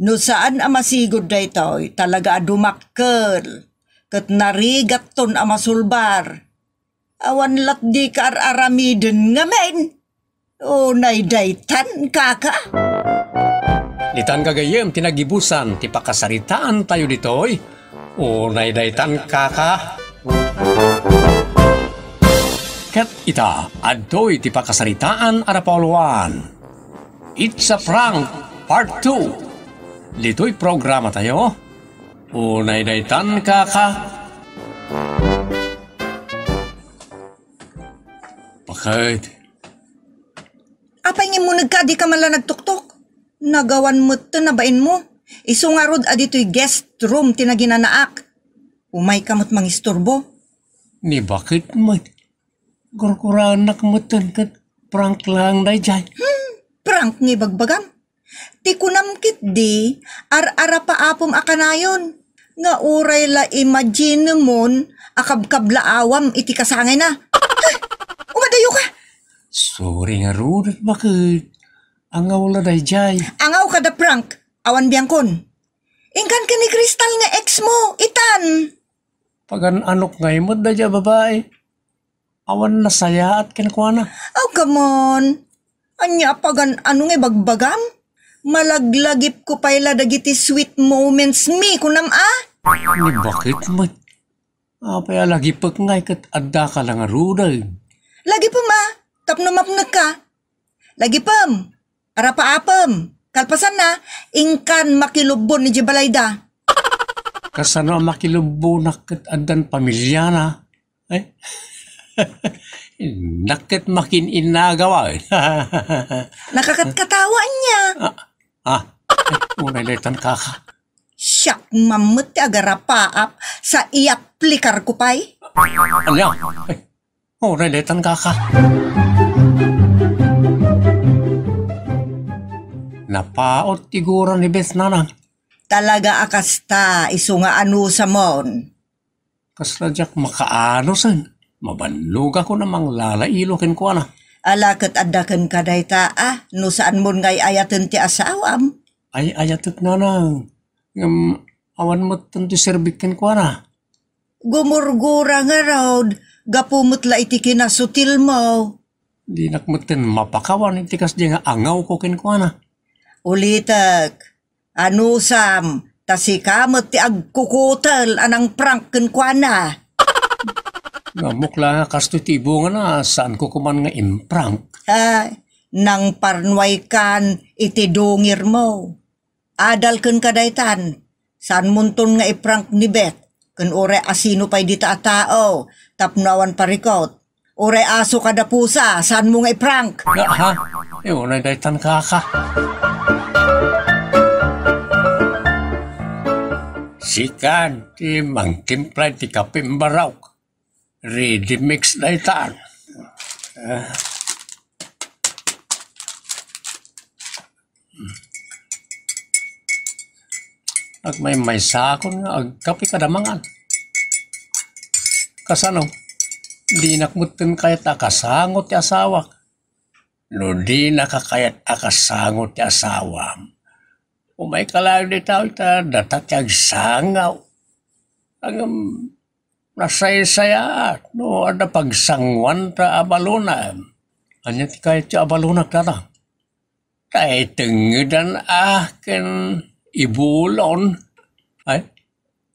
No saan a masigud daytoy, talaga a dumakkel, ket narigatton a masulbar. Awan lat dika ar-aramiden ngamin. Unay daytan, kaka. Ditan gagayyem ti nagibusan ti pakasaritaantayo ditoy. Unay daytan, kaka. Ket ita, adtoy ti pakasaritaan a napauluan. It's a Prank Part two. Ditoy programatayo. Unay daytan, kaka. Bakit? Apay nga immuneg ka, di ka man la nagtuktok? Nagawan met ti nabain mo. Isu ngarud a ditoy guest room ti naginanaak. Umay ka met mangisturbo. Ni bakit met? Gurguranak met ket prank lang dayjay. Hmm, prank nga ibagbagam? Ti kunam ketdi, ar-arapaapem a kanayon, nga uray la imaginemon a kabkablaawam iti kasangayna. Ay, umadayo ka! Sorry ngarud, baket. Angaw la dayjay. Angaw kada prank, awan biangkon. Inkan ken ni Crystal nga ex mo, itan. Pagan-anok ngay met dayjay a babai. Awan nasayaat kenkuana. Aw, come on. Ania a pagan-ano nga ibagbagam? Malaglagipko pay la dagiti sweet moments mi, kunam a? Ni bakit met? Apay a lagipek ngay ket addaka la ngaruden? Lagipem a, tapno mapnekka. Lagipem, arapaapem, kalpasanna, inkan makilubbon idiay balayda. Kasano a makilubbonak ket addan pamiliana? Ay. Innak ket makin-inagaw, ay. Nakakatkatawa ania. Ah, ah. Ay, unay daytan, kaka. Siak man met ti agarapaap, sa iaplikar ko pay. Ania? Ay, unay daytan, kaka. Napaot ti gura ni Beth, nanang. Talaga a kasta, isu nga anusamon. Kasla diak makaanosen. Mabannogakon a manglalailo kenkuana. Ala ket adda kenka dayta a, no saanmon nga ay-ayaten ti asawam. Ay-ayatek, nanang. Ngem awan metten ti serbik kenkuana. Gumurgura ngarud, gapu met la iti kinasutilmo. Dinak metten mapakawan iti kasdi nga angawko kenkuana. Ulitek, anusam, ta sika met ti agkukutel a nangprank kenkuana. Ammok la nga kastoy ti ibungana, saanko koman nga imprank. Ay, nangparnuaykan iti dungirmo. Adal kenka daytan, saanmonton nga iprank ni Beth, ken uray asino pay dita a tao, tapno awan parikot. Uray aso kada pusa, saanmo nga iprank? Nga, ha? Unay daytan, kaka. Sikan ti mangtimpla ti kapim barok. Ready mix daytan. Ah. Agmaymaysakon nga agkape kada mangan. Kasano? Dinak metten kayat a kasango ti asawak. No dinaka kayat a kasango ti asawam, umayka laeng dita ta data ti agsangaw. Ngem nasaysayaat no adda pagsangoanta a balonam. Ania ti kayatyo a balonak, tatang? Ta idengngedan a ken ibulon. Ay,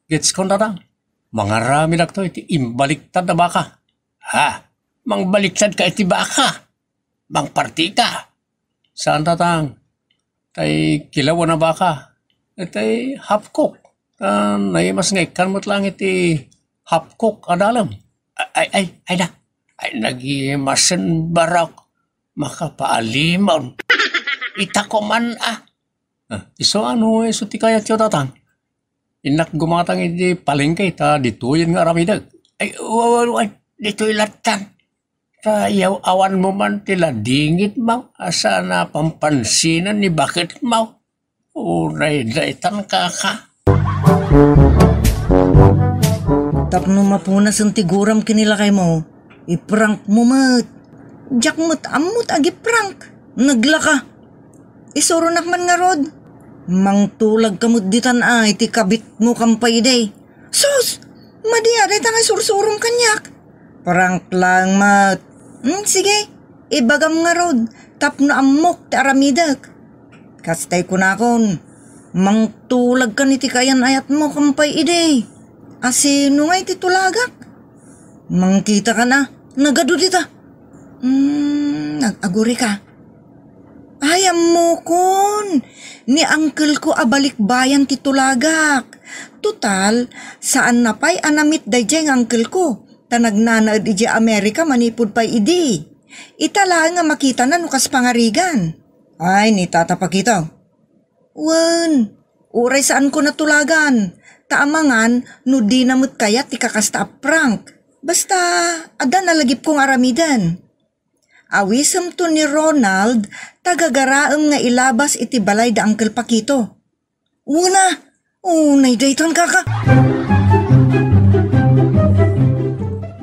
getskon, tatang. Mangaramidakto iti imbaliktad a baka. Ha? Mangbaliktadka iti baka? Mangpartika? Saan, tatang. Tay kilawan a baka. Tay half cook. Ta naimas nga ikkan met laeng iti half cook a dalem. Ay, ay, ay, ay da. Ay, nagimasen barok. Makapaalimon. Ita koman, ah. Ah, isu ano, isu ti kayatyo, tatang. Innak gumatang iti palengke ta ditoyen nga aramidek. Ay, wa-, wa-, wa-, ditoy lattan. Ta yaw-awanmo man ti ladingitmo, a saan a pampansinan ni baketmo. Unay daytan, kaka. Tapno mapunasen ti guram ken ni lakaymo, iprank mo met. Diak met ammot agiprank. Naglaka. Isuronak man ngarud. Mangtulag ka met ditan a iti kabitmo ken pay idi. Sus! Madi a dayta nga isursurom kaniak. Prank laeng met. Hmm, sige, ibagam ngarud tapno ammok ti aramidek. Kastay kunakon, mangtulag kan iti kaayan-ayatmo ken pay idi. A sino ngay ti tulagak? Mangkita kan a, nagadu dita. Hmm, nag-aguri ka. Ay, ammokon! Ni uncle ko a balikbayan ti tulagak. Total, saan na pay a na-meet daydiay nga uncle ko, ta nagnanaed idiay Amerika manipud pay idi. Ita laeng a makitana no kas pangarigan. Ay, ni Tata Pakito. Wen, uray saanko natulagan, ta amangan no dina met kayat ti kakasta a prank. Basta, adda nalagipko nga aramiden. Awisemto ni Ronald ta gagaraem nga ilabas iti balay da Uncle Pakito. Una, unay daytan, kaka.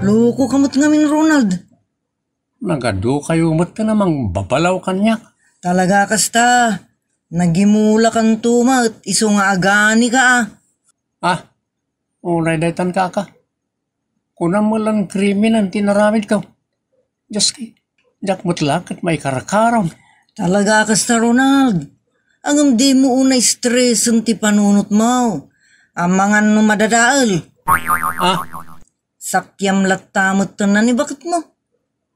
Loko ka met ngamin, Ronald. Nagadukayo met ken a mangbabalaw kaniak. Talaga kasta, nagimulakanto met isu nga agani ka, a. Ah, unay daytan, kaka. Kunam met lan krimen ti inaramidko. Diyos ki, diak met la ket maikarkaron. Talaga kasta, Ronald. Ngem dimo unay stresen ti panunotmo. Amangan no madadael. Ah? Sakiam latta met ti nangibaketmo.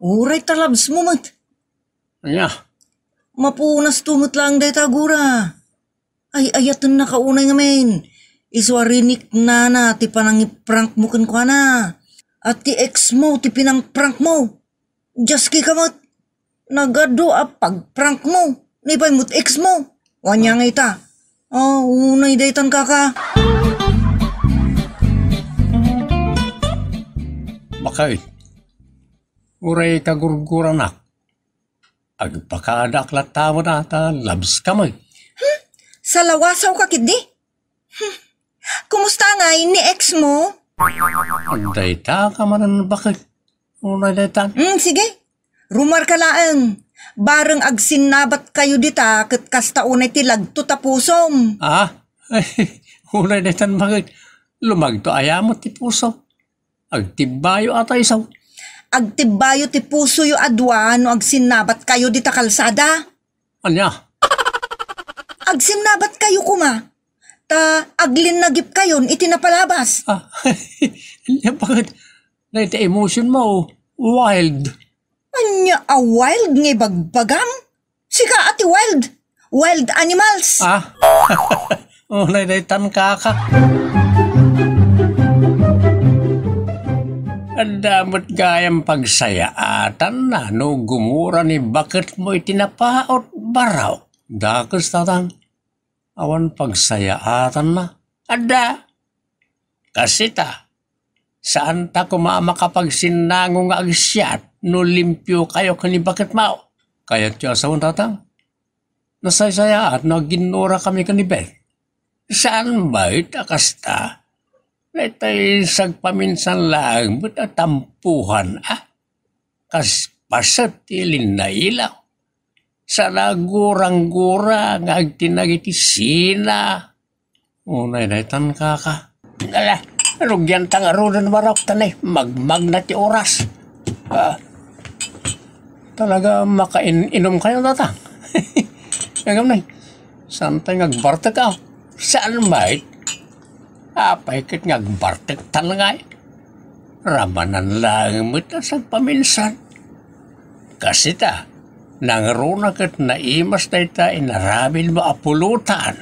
Uray ta labsmo met. Ania? Mapunasto met laeng dayta, gura. Ay-ayatennaka unay ngamin. Isu a riniknana ti panangiprankmo kenkuana. A ti ex mo ti pinangprank mo. Dios ki ka met. Nagadu a pagprank mo. Ni pay met ex mo. Ania nga ita. Ah, unay daytan, kaka. Bakit? Uray kagurguranak. Agpakadaak latta met a ta labska met. Hmm? Salawasaw ka ketdi? Hmm. Kumusta ngay ni ex mo? Dayta ka manen, bakit? Unay daytan. Hmm, sige. Rumar ka laeng. Bareng agsinnabat kayo dita ket kasta unay ti lagto ta pusom. Ah? Unay daytan, bakit? Lumagto aya met ti puso. Agtibbayo a ta isu. Agtibbayo ti pusoyo a dua no agsinnabat kayo dita kalsada. Ania? Agsinnabat kayo koma. Ta aglinnagip kayon iti napalabas. Ah, ania, bakit? Dayta emotion mo, wild. Ania a wild nga ibagbagam? Sika a ti wild. Wild animals. Ah? Unay daytan, kaka. Adda met gayam pagsayaatanna no gumura ni baketmo iti napaut, Barok. Dakes, Tatang. Awan pagsayaatanna. Adda. Kas ita, saanta koma a makapagsinnango nga agsiat no limpiokayo ken ni baketmo. Kayatyo a sawen, Tatang? Nasaysayaat no aginnurakami ken ni Beth. Saan met a kasta? Daytay sagpaminsan laeng met a tampuhan, a? Kas paset ti linnailaw. Saan a gurang-gura nga agtinag iti sina. Unay daytan, kaka. Ala, rugianta ngaruden, Barok, ta nay, magmagna ti oras. Ah, talaga makain-inom kayo, Tatang? Ngem nay, saantay nga agbartek, a? Saan met? Apay ket nga agbartektan ngay? Ramanan laeng met a sagpaminsan. Kas ita, nangruna ket naimas dayta inaramidmo a pulutan.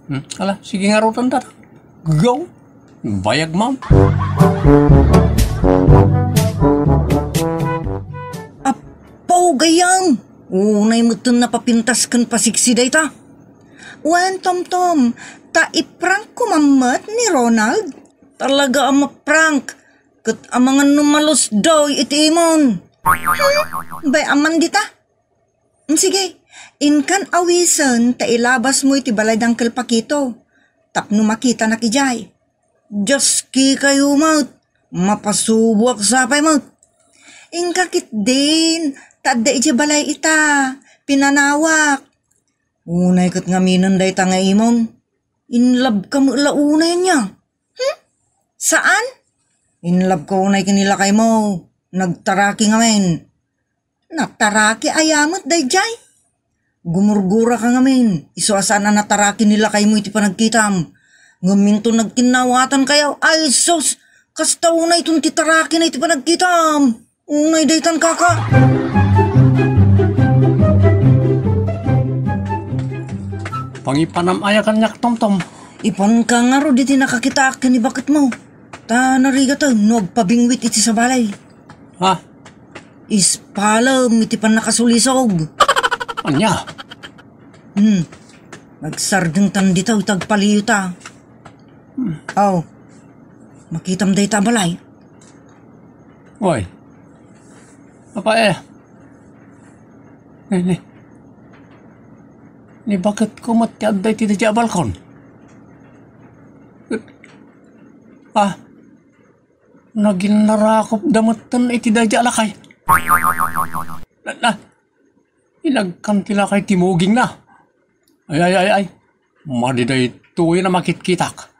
Hmm, ala, sige ngaruden, Tatang. Go! Bayag man. Apo, gayam! Unay metten napapintas ken pasiksi dayta. Wen, Tomtom, ta iprank ko man met ni Ronald? Talaga a maprank. Ket amangan no malusdoy iti imon. Hmm, bay-am man dita. Sige, inkan awisen ta ilabasmo iti balay da Uncle Paquito tapno makitanak idiay. Dios, kikayo met, mapasuboak sapay met. Inka ketdin, ta adda idiay balay ita, pinanawak. Unay ket ngaminen dayta nga imon. In love ka met la unay ania? Hmm? Saan? In love ka unay ken ni lakaymo. Nagtaraki ngamin. Nataraki aya met daydiay? Gumurgura ka ngamin. Isu a saan a nataraki ni lakaymo iti panagkitam. Ngem inton nagkinnawatan kayo, ay sus! Kasta unay ton ti tarakina iti panagkitam. Unay daytan, kaka. Pangipanam aya kaniak, Tomtom. Ipanka ngarud iti nakakitaak ken ni baketmo. Ta narigaten no agpabingwit iti sabali. Ha? Ispalem iti pannakasulisog. Ania? Hmm. Nagsardengtan dita iti agpaliyuta. Hmm. Aw. Makitam dayta a balay. Oy. Apa, eh? Ni, ni, ni baketko met ti adda iti daydiay a balkon? Ah, naginnarakopda metten iti daydiay a lakay. Na, na, inagkan ti lakay ti mugingna. Ay, ay, ay, ay. Madi daytoyen a makitkitak.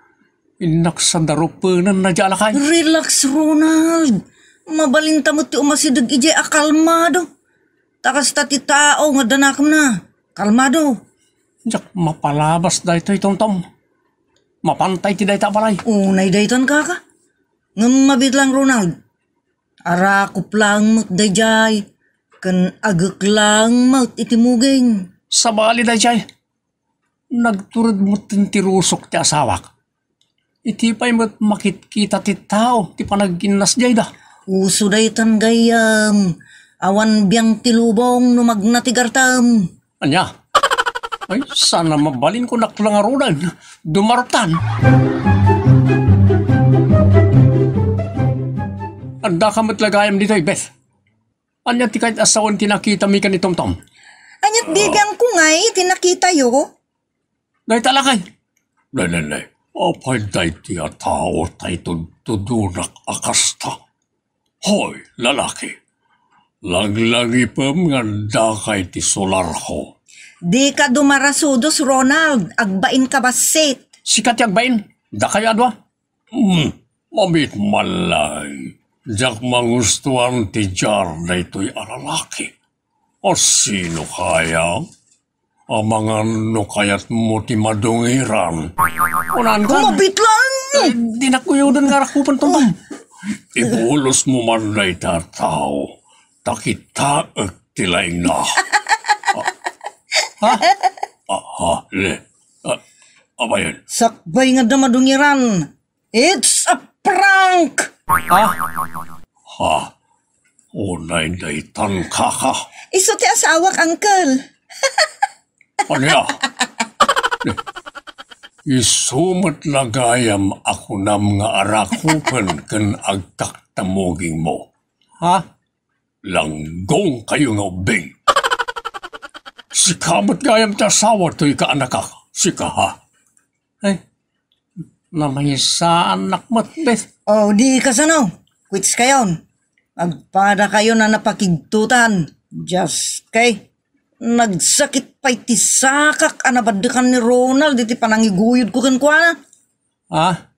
Innak sa darupenen na diay a lakay. Relax, Ronald. Mabalinta met ti umasideg idiay a kalmado. Ta kasta ti tao nga adda nakemna. Kalmado. Diak mapalabas daytoy, Tomtom. Mapantay ti dayta a balay. Unay daytan, kaka. Ngem mabiit laeng, Ronald. Arakop laeng met daydiay, ken agek laeng met iti muging. Sabali daydiay. Nagtured metten ti rusok ti asawak. Iti pay met makitkita ti tao ti panagkinnas dayda. Uso daytan, gayyem. Awan biang ti lubong no magna ti gartem. Ania? Ay, saan a mabalinko, naklangarudan. Dumarutan. Adda ka met la gayam ditoy, Beth. Ania ti kayat a sawen ti nakitami ken ni Tomtom? Aniat bibiangko ngay ti nakitayo? Dayta lakay. Nay, nay, nay. Apay daytoy a tao ta itudtudonak a kasta? Hoy, lalaki. Laglagipem nga addaka iti solarko. Dika dumarasudos, Ronald. Agbainka bassit. Sika ti agbain. Dakayo a dua. Hmm, mamit malay. Diak mangustuan ti diar daytoy a lalaki. A sino kaya? Amangan no kayatmo ti madungiran. Unaan ka. Kumabit lang! Ay, dinak uyoden nga arakupan, Tomtom. Ibulosmo man dayta a tao, ta kitaek ti laingna. Ha? Ah, ha, le. Ah, abayan. Sakbay nga da madungiran. It's a prank! Ha? ka. Unay daytan, kaka. Isu ti asawak, uncle. Ania? Isu met la gayam a kunam nga arakupen ken agkaktamugingmo. Ha? Langgong kayo nga ubbing. Sika met gayam ti asawa toy kaanakak. Sika, ha? Ay, namaysaannak met, Beth. O, di kasano? Quits kayon. Agpada kayon a napakigtutan. Just kay, nagsakit pay ti sakak a nabaddekan ni Ronald iti panangiguyodko kenkuana. Ah,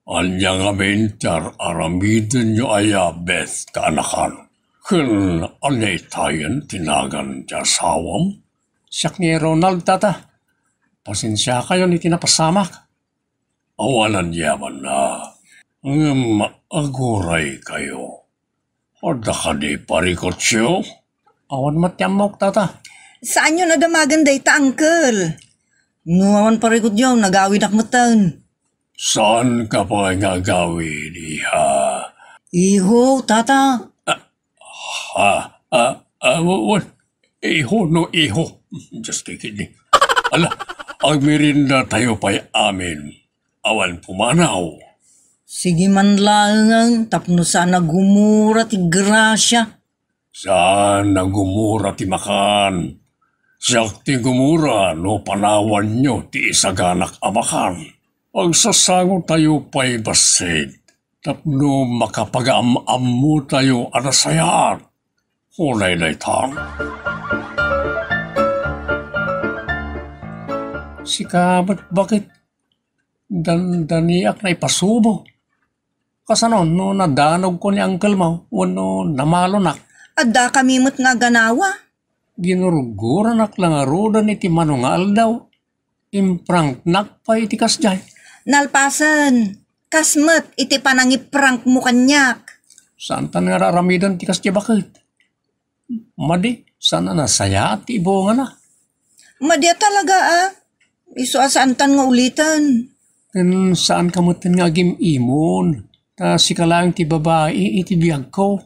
ania ngamin ti ar-aramidenyo aya, Beth, kaanakan? Ken ania itayen ti nagan ti asawam? Siak ni Ronald, tata. Pasensiakayon iti napasamak. Awan aniamanna, ngem aguraykayo. Adda kadi parikutyo? Awan met ti ammok, tata. Saanyo a damagen dayta, uncle. No awan parikutyo, nagawidak metten. Saanka pay nga agawid, iha? Iho, tata. Ah, ah, ah, wa-, wa-, iho no iho. Just kidding. Ala, agmeriendatayo pay amin. Awan pumanaw. Sige man laengen tapno saan a gumura ti grasia. Saan a gumura ti makan. Siak ti gumura no panawanyo ti isaganak a makan. Agsasangotayo pay bassit tapno makapagaam-ammotayo a nasayaat. Unay daytan. Sika met, bakit dandaniak naipasubo? Kasano no nadanogko ni uncle mo wenno namalonak? Addakami met nga aganawa. Ginurgurannak la ngaruden iti mano nga aldaw. Impranknak pay iti kasdiay. Nalpasen, kas met iti panangiprankmo kaniak. Saantan nga ar-aramiden ti kasdiay, baket. Madi, saan a nasayaat ti ibungana. Madi a talaga, a. Isu a saantan nga uliten. Ken saanka metten nga agim-imon, ta sika laeng ti babai iti biagko.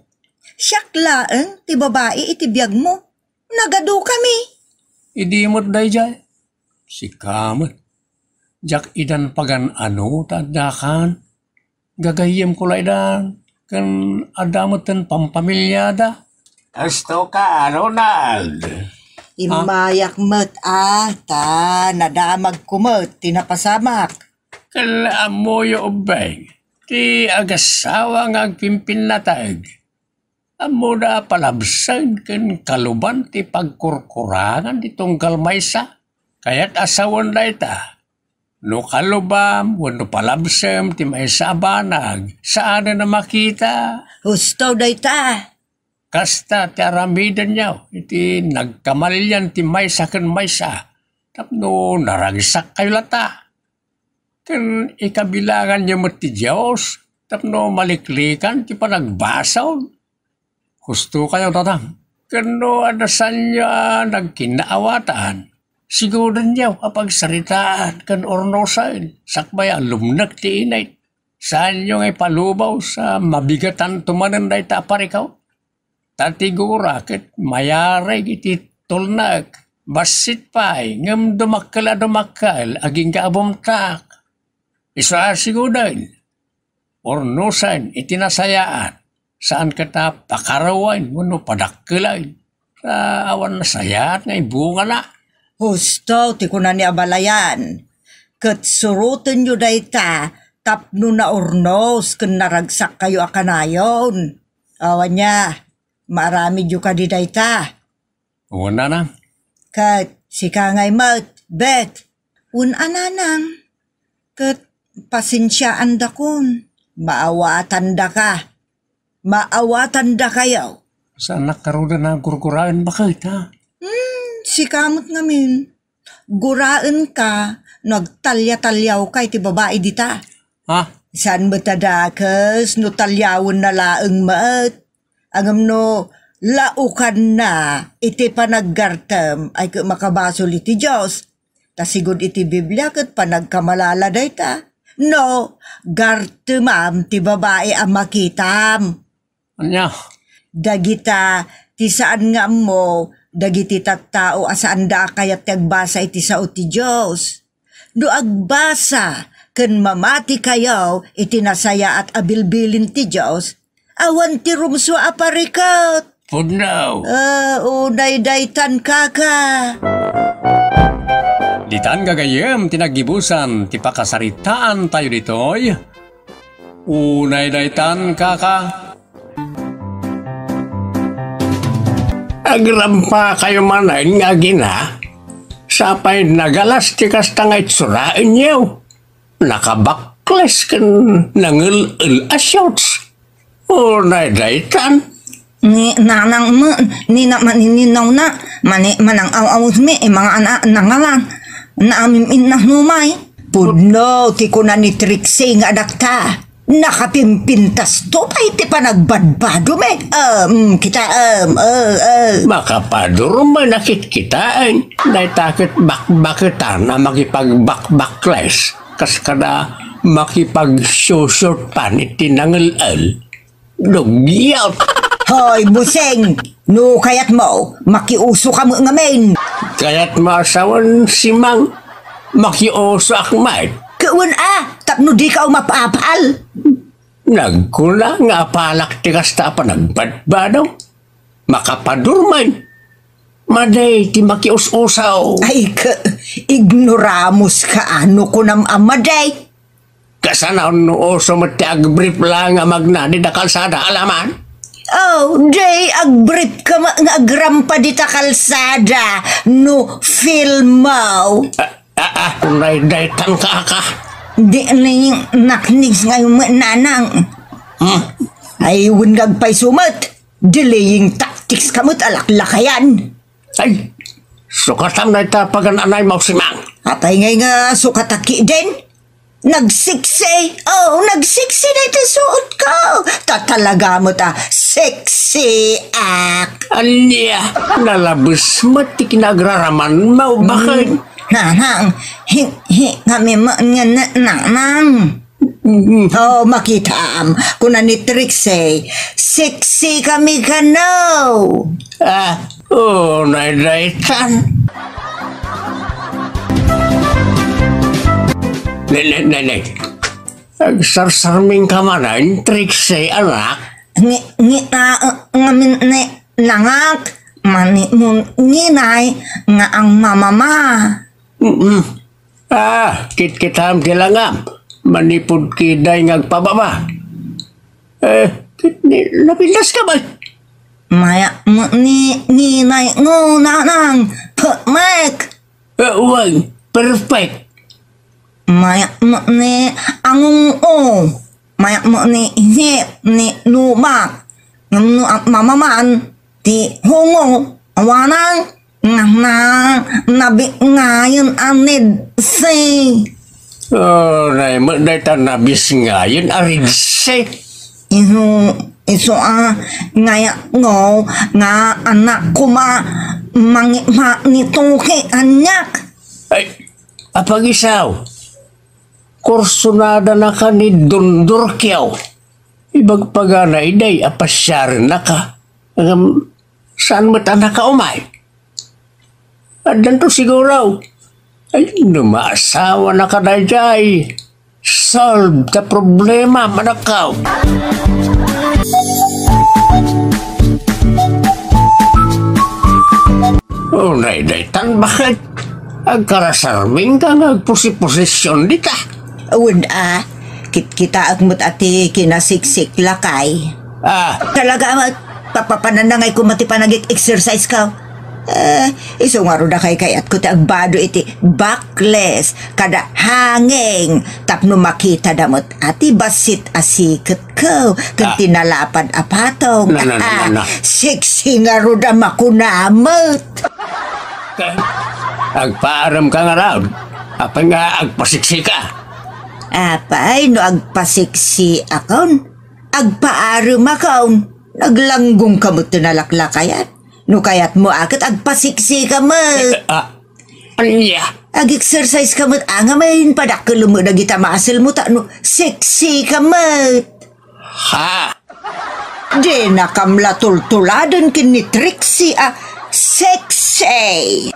Siak laeng ti babai iti biagmo. Nagadukami. Idi met daydiay. Sika met. Diak idan pagan-ano ta addakan. Gagayyemko la idan, ken adda metten pampamiliada. Kastoka, Ronald? Immayak met, a, ta nadamagko met ti napasamak. Ken ammoyo ubbing, ti agassawa nga agpimpinnateg. Ammona a palabsen ken kaluban ti pagkurkurangan ti tunggal maysa. Kayat a sawen dayta. No kalubam wenno palabsem ti maysa a banag, saanen a makita. Husto dayta. Kasta ti aramidenyo iti nagkamalian ti maysa ken maysa tapno naragsakkayo latta. Ken ikabilanganyo met ti Dios tapno maliklikan ti panagbasol. Husto kayo, tatang. Ken no adda saanyo a nagkinnaawatan, sigudenyo a pagsaritaan ken urnosen sakbay a lumnek ti init. Saanyo nga ipalubosa mabigatanto manen dayta a parikaw. Ta ti gura ket mayareg iti tulnek, bassit pay, ngem dumakkel a dumakkel agingga a bumtak. Isu a siguden, urnosen iti nasayaat, saan ket a pakaruwen wenno padakkelen. Ta awan nasayaat nga ibungana. Husto ti kuna ni abalayan, ket surotenyo dayta tapno naurnos ken naragsakkayo a kanayon. Awan nia, maaramidyo kadi dayta. Wen, nanang. Ket sika ngay met, Beth. Wen a, nanang. Ket pasensiaandakon. Maawatandaka. Maawatandakayo. Saanak ngaruden a gurguraen, baket, ha? Hmm, sika met ngamin. Guraenka no agtalliatallawka iti babai dita. Ha? Saan met a dakes no talliawenna laeng met. Ngem no laukanna iti panaggartem, ay ket makabasol iti Dios. Ta sigud iti Biblia ket panagkamalala dayta. No, gartemam ti babai a makitam. Ania? Dagita ti saan nga ammo dagiti tattao a saanda a kayat ti agbasa iti sao ti Dios. No agbasa ken mamati kayo iti nasayaat a bilbilin ti Dios, awan ti rumsua a pariket. Pudno. Ah, unay daytan, kaka. Ditan gagayyem ti naggibusan ti pakasaritaan tayo ditoy. Unay daytan, kaka. Agrampa kayo manen nga agina, sapay nagalas ti kasta nga itsuraenyo. Nakabakles ken nangel-el a shorts. Unay daytan. Ni nanang met, ni na manininawna, mani manang aw-awsmi, eh, mga anak, nangalan. Naamin-inna numay. Pudno, ti kuna ni Trixie nga adakta. Nakapimpintas to pay ti panagbadbado, me. Um, kita, um, uh, uh. Makapadurumay nakitkitaan. Dayta ket bakbaketan a makipagbakbakles. Kas kada makipagsusurpan iti nangel-el. Dugyot! Hoy, buseng! No kayatmo, makiuso ka met ngamin. Kayatmo a sawen, Simang, makiusoak met. Kawen a, tapno dika umapapal. Nagkuna nga apalak ti kasta a panagbadbado. Makapadurumay. Madi ti makius-usaw. Ay, ka, ignoramus ka, ano kunam a madi? Kasano no uso met ti agbrief laeng a magnadi da kalsada, alaman? Oh, di agbrief ka ma-, nga agrampa dita kalsada, no feel mo. Ah, ah, ah, unay daytan, kaka. Di ni naknis ngayon mo, nanang. Hmm? Ay, wen nga agpayso met. Delaying tactics ka met a laklakayan. Ay, sukatam dayta pagan-anay mo, Simang. Apay ngay nga sukatak ketdin? Nagsiksi. Oh, nagsiksi dayta suot ko. Ta talaga met a sexy ak. Ania, nalabes met ti kinagraraman mo, bakit? Hmm. Nanang, hi-, hi-, kami mo nga na-, nanang. Mm. Oh, makitam. Kuna ni Trixie, sexy kami kano. Ah, oh, unay daytan. Ne, ne, ne, ne. Agsarsarming ka manen, Trixie, anak. Ngi-, ngi-, ah, ah, ngamin ni nangak, mani mo nginay nga ang mamama. Mm-mm. Ah, kitkitam ti langam. Manipud kiday nga agpababa. Eh, kit-, ni-, napintas ka ba? Maya mo ni nginay ngo, nanang. Pekmek. Eh, uway, perfect. Maya mo ni angung o. Maya mo ni hip, ni lubak. Ngem no agmamaman, ti hungo, awanan, nga na, nabingayan a nedse. Oh, nay, met dayta nabisngayen a redse. Isu, isu a, ngaya ngo, nga anak koma, mangipa ni Toki, aniak. Ay, apagisaw. Kursunada naka ni Don Durkio. Ibagpagana iday a pasiarennaka. Ngem, saan met a nakaumay? Addanto siguro. Ay, no maasawa na ka daydiay, solve the problema, manakaw. Unay daytan, bakit? Agkarasarming ka nga agpusiposision dita. Awan a, kitkitaak met a ti kinasiksik lakay. Ah. Talaga met, papapananangay ko met ti panagik-exercise ka. Eh, isu ngarud a kaykayatko ti agbado iti backless kada hanging tapno makitada met a ti bassit a siketko ken ti nalapad a patong. Na, na, na, na, na. Sexy ngarud a makuna met. Agpaarem ka ngarud. Apay nga agpasiksi ka? Apay no agpasiksi akon? Agpaaremakon, naglanggong ka met ti nalaklakayan. No kayatmo a ket agpasiksi ka met. Eh, ah, ania? Ag-exercise ka met, a, nga main padakkel met dagita muscle mo, ta no sexy ka met. Ha? Dinakam la tultuladen ken ni Trixie a sexy.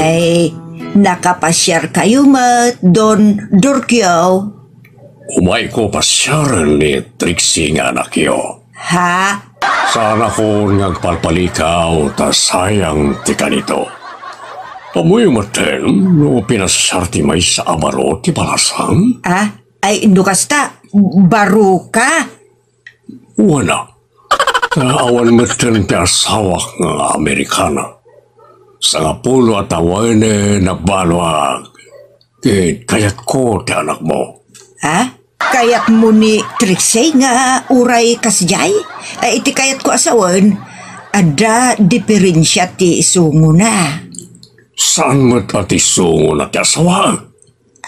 Ay, nakapasiar kayo met, Don Dorkio? Umayko pasiaren ni Trixie nga anakyo. Ha? Saanakon nga agpalpalikaw ta sayang ti kanito. Ammoyo metten no pinasiar ti maysa a baro ti balasang? Ah, ay, no kasta, baro ka? Wen a. Ta awan metten ti asawak nga Amerikana. Sangapulo a tawen a nabaloak. Ket kayatko ti anakmo. Ha? Kayatmo ni Trixie nga uray kasdiay? Ay, iti kayatko a sawen, adda diferensia ti sungona. Saan met a ti sungona ti asawaek?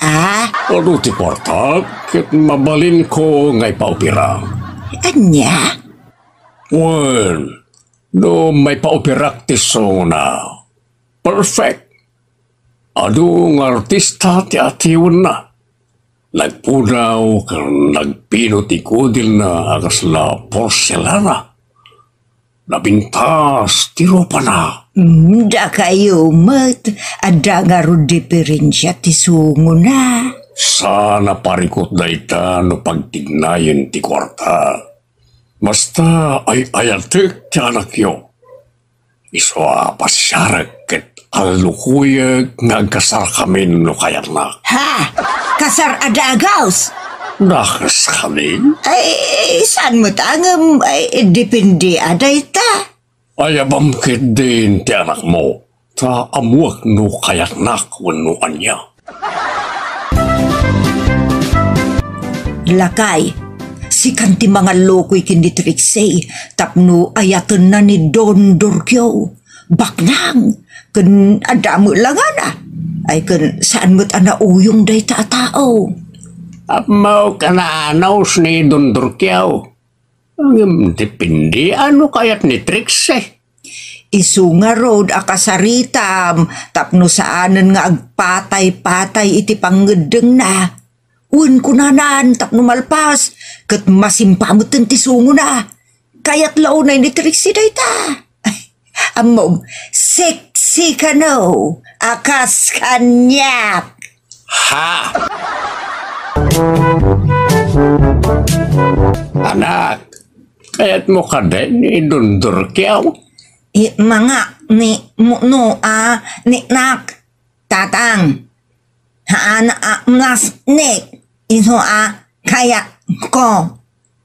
Ah? Adu ti kuarta, ket mabalinko nga ipaopera. Ania? Wen, no maipaoperak ti sungona, perfect. Adu nga artista ti atiwenna. Nagpudaw ken nagpino ti kudelna a kasla porselana. Napintas ti rupana. Mm, dakayo met, adda ngarud diferensia ti sungona. Saan a parikut dayta no pagtignayen ti kuarta. Basta ay-ayatek ti anakyo. Isu a pasiarek ket allukuyek nga agkasarkamin no kayatna. Ha? Kasar a dagus? Dagus kami? Ay, saan met a ngem, ay, depende a dayta. Ayabam ketdin ti anakmo, ta ammoek no kayatnak wenno ania. Lakay, sikan ti mangallukoy ken ni Trixie tapno ayatenna ni Don Dorkio. Baknang, ken adda met la ngana. Ay, ken saan met a nauyong dayta a tao. Ammok a naanus ni Don Dorkio. Ngem depende a no kayat ni Trixie. Isu ngarud a kasaritam tapno saanen nga agpatay-patay iti pangngeddengna. Wen kunanan tapno malpas, ket masimpa metten ti sungona. Kayat la unay ni Trixie dayta. Ay, ammom, sexy kano, a kas kaniak. Ha? Anak, kayatmo kadi ni Don Dorkio? Ay, manga, ni, muno, a, ni, nak, tatang. Haan a plastik, isu a kayatko.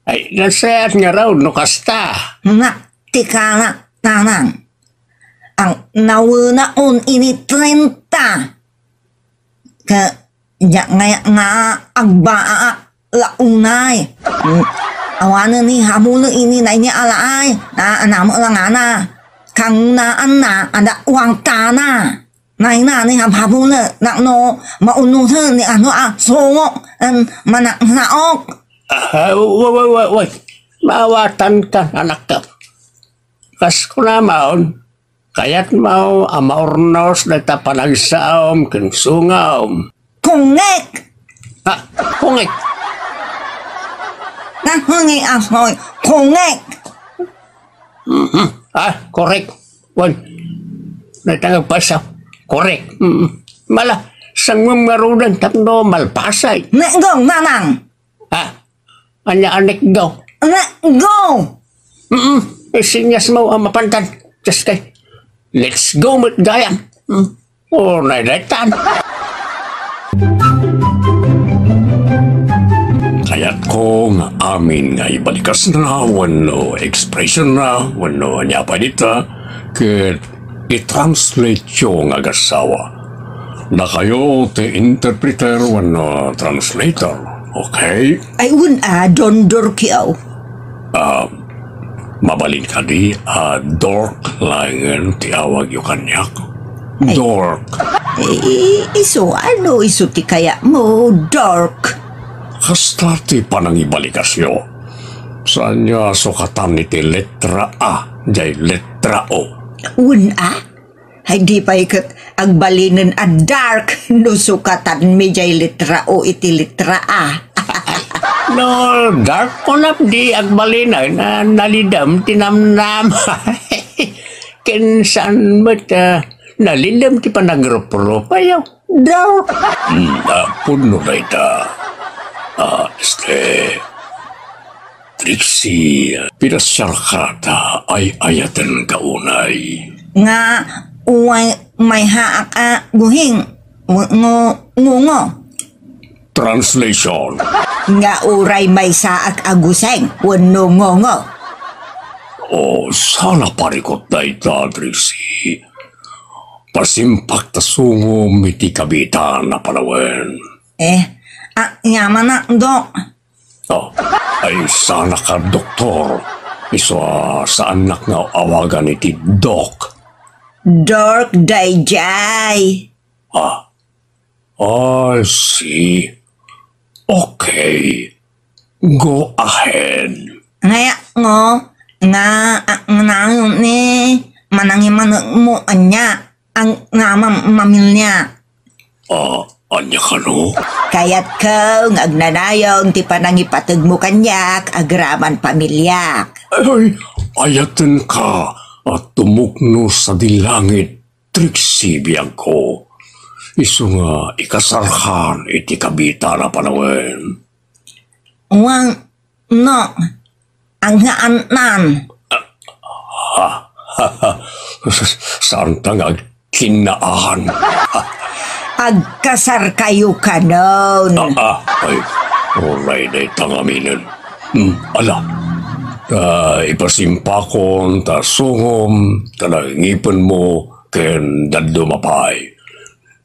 Ay, nasayaat ngarud no kasta. Nak, ti kanak, tatang. Ang nawenaon ini trenta. Ka, ya, nga, nga, agbaak la unay. Mm, awanen ni hamuno ini na ini alaay. Na, anamo la ngana. Kangnaan na, ada wangtana. Nay na ni hamuno, na no, maunusen ni ano a, sungo, em, manaknaok. Ah, wa, wa, wa, wa. Maawatan ka, anak ka. Kas kunamon, kayatmo a maurnos dayta panagsaom ken sungom. Kungek! Ah, kungek! Nahungi asoy, kungek! Mhm. Ah, korek. Wan. Dayta nga pasaw. Korek. Mm. Mala, sangom ngaruden tapno malpasay. Negong, nanang! Ah, ania a let's go? Let's go! Mm, isinyas mo ang mapantan. Just kay, let's go met gayam. Mm. Oh, naidaytan. Kayat ko nga amin nga ibalikas na wenno expression na wenno ania pa dita, ket i-translate yo nga agasawa. Dakayo ti interpreter wenno translator, okay? Ay, wen a, Don Dorkio. Ah, mabalin kadi a dork laengen ti awagyo kaniak? Ay. Dork. I-, isu, ano isu ti kayatmo, dork? Kasta ti panangibalikasyo. Saanyo a sukatan iti letra A, jay letra O. Wen a? Ay, di pay ket agbalinen a dark no sukatanmi jay letra O iti letra A. No, dark ko na di agbalin ay na nalidem ti namnam. Ken saan met, ah, nalidem ti panagrup-rupayo. Dark. Hmm, ah, pudno dayta. Ah, este, Trixie, pinasiarka ta ay-ayatenka unay. Nga, uray mayhaak a guhing, wenno ngungo. Translation. Nga uray maysaak a guseng wenno ngungo. O, saan a parikut dayta, Trixie. Pasimpak ta sungom iti kabiitan a panawen. Eh, a, yamanak, Dok. Oh, ay, saan a doktor. Isu a saannak nga awagan iti Dok. Dork daydiay. Ah, I see. Okay. Go ahead. Ngaya ngo, nga, a, nga nayon ni manangimanekmo ania, ang nga mam-, mamilya. Ah, ania kano? Kayatko nga agnanayon ti panangipategmo kaniak agraman pamiliak. Ay, ayatenka a tumukno sadi langit, Trixie biagko. Isu nga ikasarkan iti kabiitan a panawen. Wen, no, agnaannan. Ah, saanta nga agkinnaan. Agkasarkayo kanon. Ah, ah, ay, uray dayta ngaminen. Hmm, ala, ta ipasimpakon, ta sungom, ta nangipenmo, ken dadduma pay.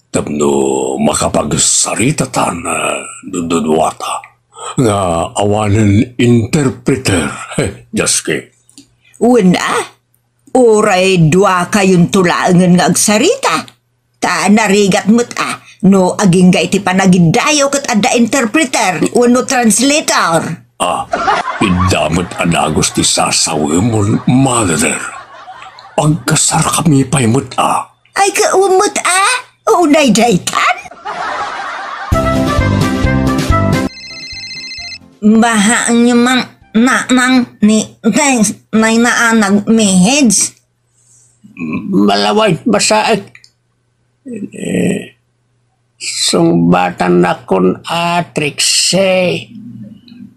Tapno makapagsaritatan, ah, dududuata nga awanen interpreter. Jaski. Wen a, uray duakayonto laengen nga agsarita. Ta narigat met a, no agingga iti panagiddayo ket adda interpreter wenno translator. Ah, idda met a dagus ti sasawemon, mother. Agkasarkami pay met a. Ay, kaumot a? Unay daytan? Baha nyo man, nanang ni Thanks, nay naanag message. Malaway, basaek. Eh, sungbatan nakon a Trixie.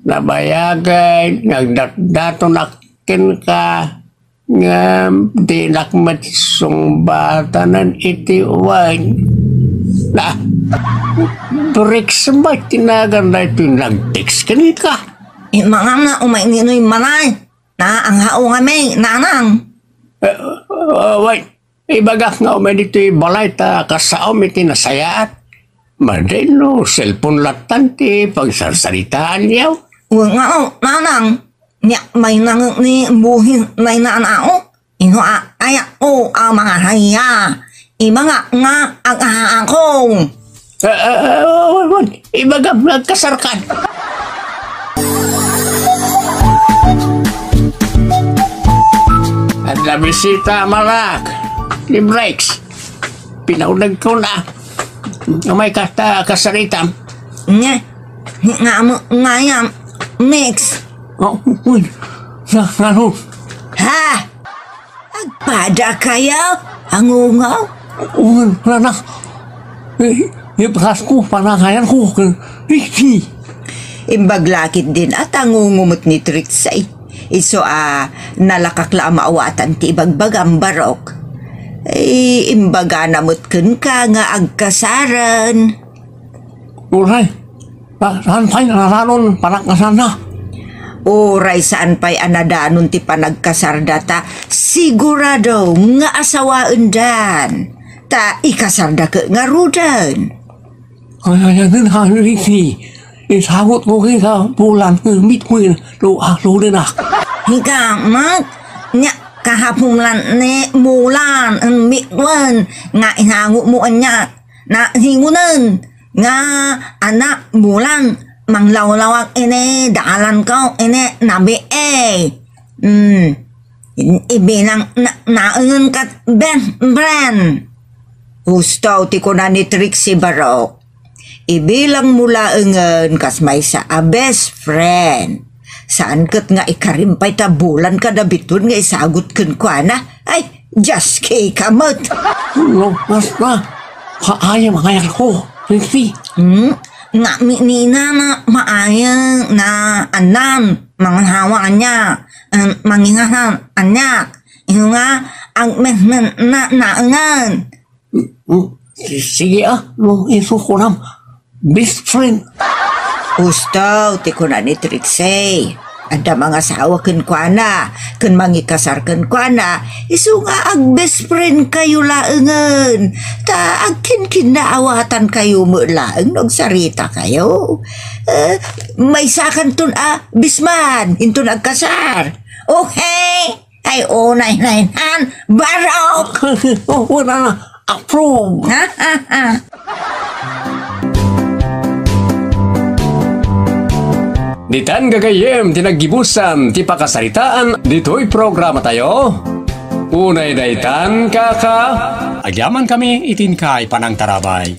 Nabayagay, nagdatdatonak kenka. Ngem dinak met sungbatanen iti wen. Ah, Bricks met ti nagan daytoy nag-text kenka. Immanganna umay ninoy manay. Naanghao nga may, nanang. Eh, eh, wait. Ibagak nga umay ditoy balay ta kasaom iti nasayaat. Madin no cellphone lattan ti pagsarsaritaanyo. Wen nga, o, nanang. Nia, may nangek ni buhin nay naanao. Ino a, ayak o, a, mga haya. Ima nga, nga, ag-aako. Ah, ah, ah, wan, wan. Ibagam nga agkasarkan. Adda bisita, malak. Ni Breaks. Pinauneg ko na. Umay ka ta kasaritam. Nga, nga mo, nga yan, Mix. Oh, uy. Na, ngano? Ha? Agpada kayo? Angungaw? Uy, wala na. Eh, ipas ko, panangayan ko. Ricky. Imbaglakit din at angungumot ni Trixie. Isu a, nalakak la a maawatan ti ibagbagam, Barok. Eh, imbagana met kenka nga agkasaren. Uray, ta-, saan pay nadanon panagkasarda? Uray saan pay a nadanon ti panagkasarda ta sigurado nga asawaendan. Ta ikasarda ket ngaruden. Ay, ay, ay, ay, ay, ay, isagot ko kay sa bulan, eh, mitwin, lo, ah, lo, din, ah. Hika, mat, nya, kahapulan ni bulan, eh, mitwen, nga ihagot mo, anya, na, hingunan, nga, anak, bulan, manglawlawag ini, dalan ko, ini, nabi, eh. Hmm. Ibilang na, naengen kat best friend. Husto ti kuna ni Trixie Barok. Ibilangmo laengen kas maysa a best friend. Saan ket nga ikarim pay ta bulan kada bituen nga isagut kenkuana. Ay, just kay ka met. No, basta. Kaayam nga ko, Trixie. Hmm? Nga mi-, ni inana maayang na anan, mangahawa ania, em, mangingahan ania. Isu nga, agmesmen na naengen. Mm, si-, sige, ah, no, isu kunam, best friend. Husto ti kuna ni Trixie. Adda mangasawa kenkuana, ken mangikasar kenkuana, isu nga ag-best friend kayo laengen. Ta agkinkinnaawatan kayo met laeng no agsarita kayo. Eh, maysakanton a bisman, inton agkasar. Okay? Ay, unay na inan, barok! Oh, wala na. Approve. Ha, ha, ha. Ditan gagayyem ti naggibusan ti pakasaritaan ditoy programa tayo. Unay daytan, kaka. Agyaman kami itin kay panangtarabay.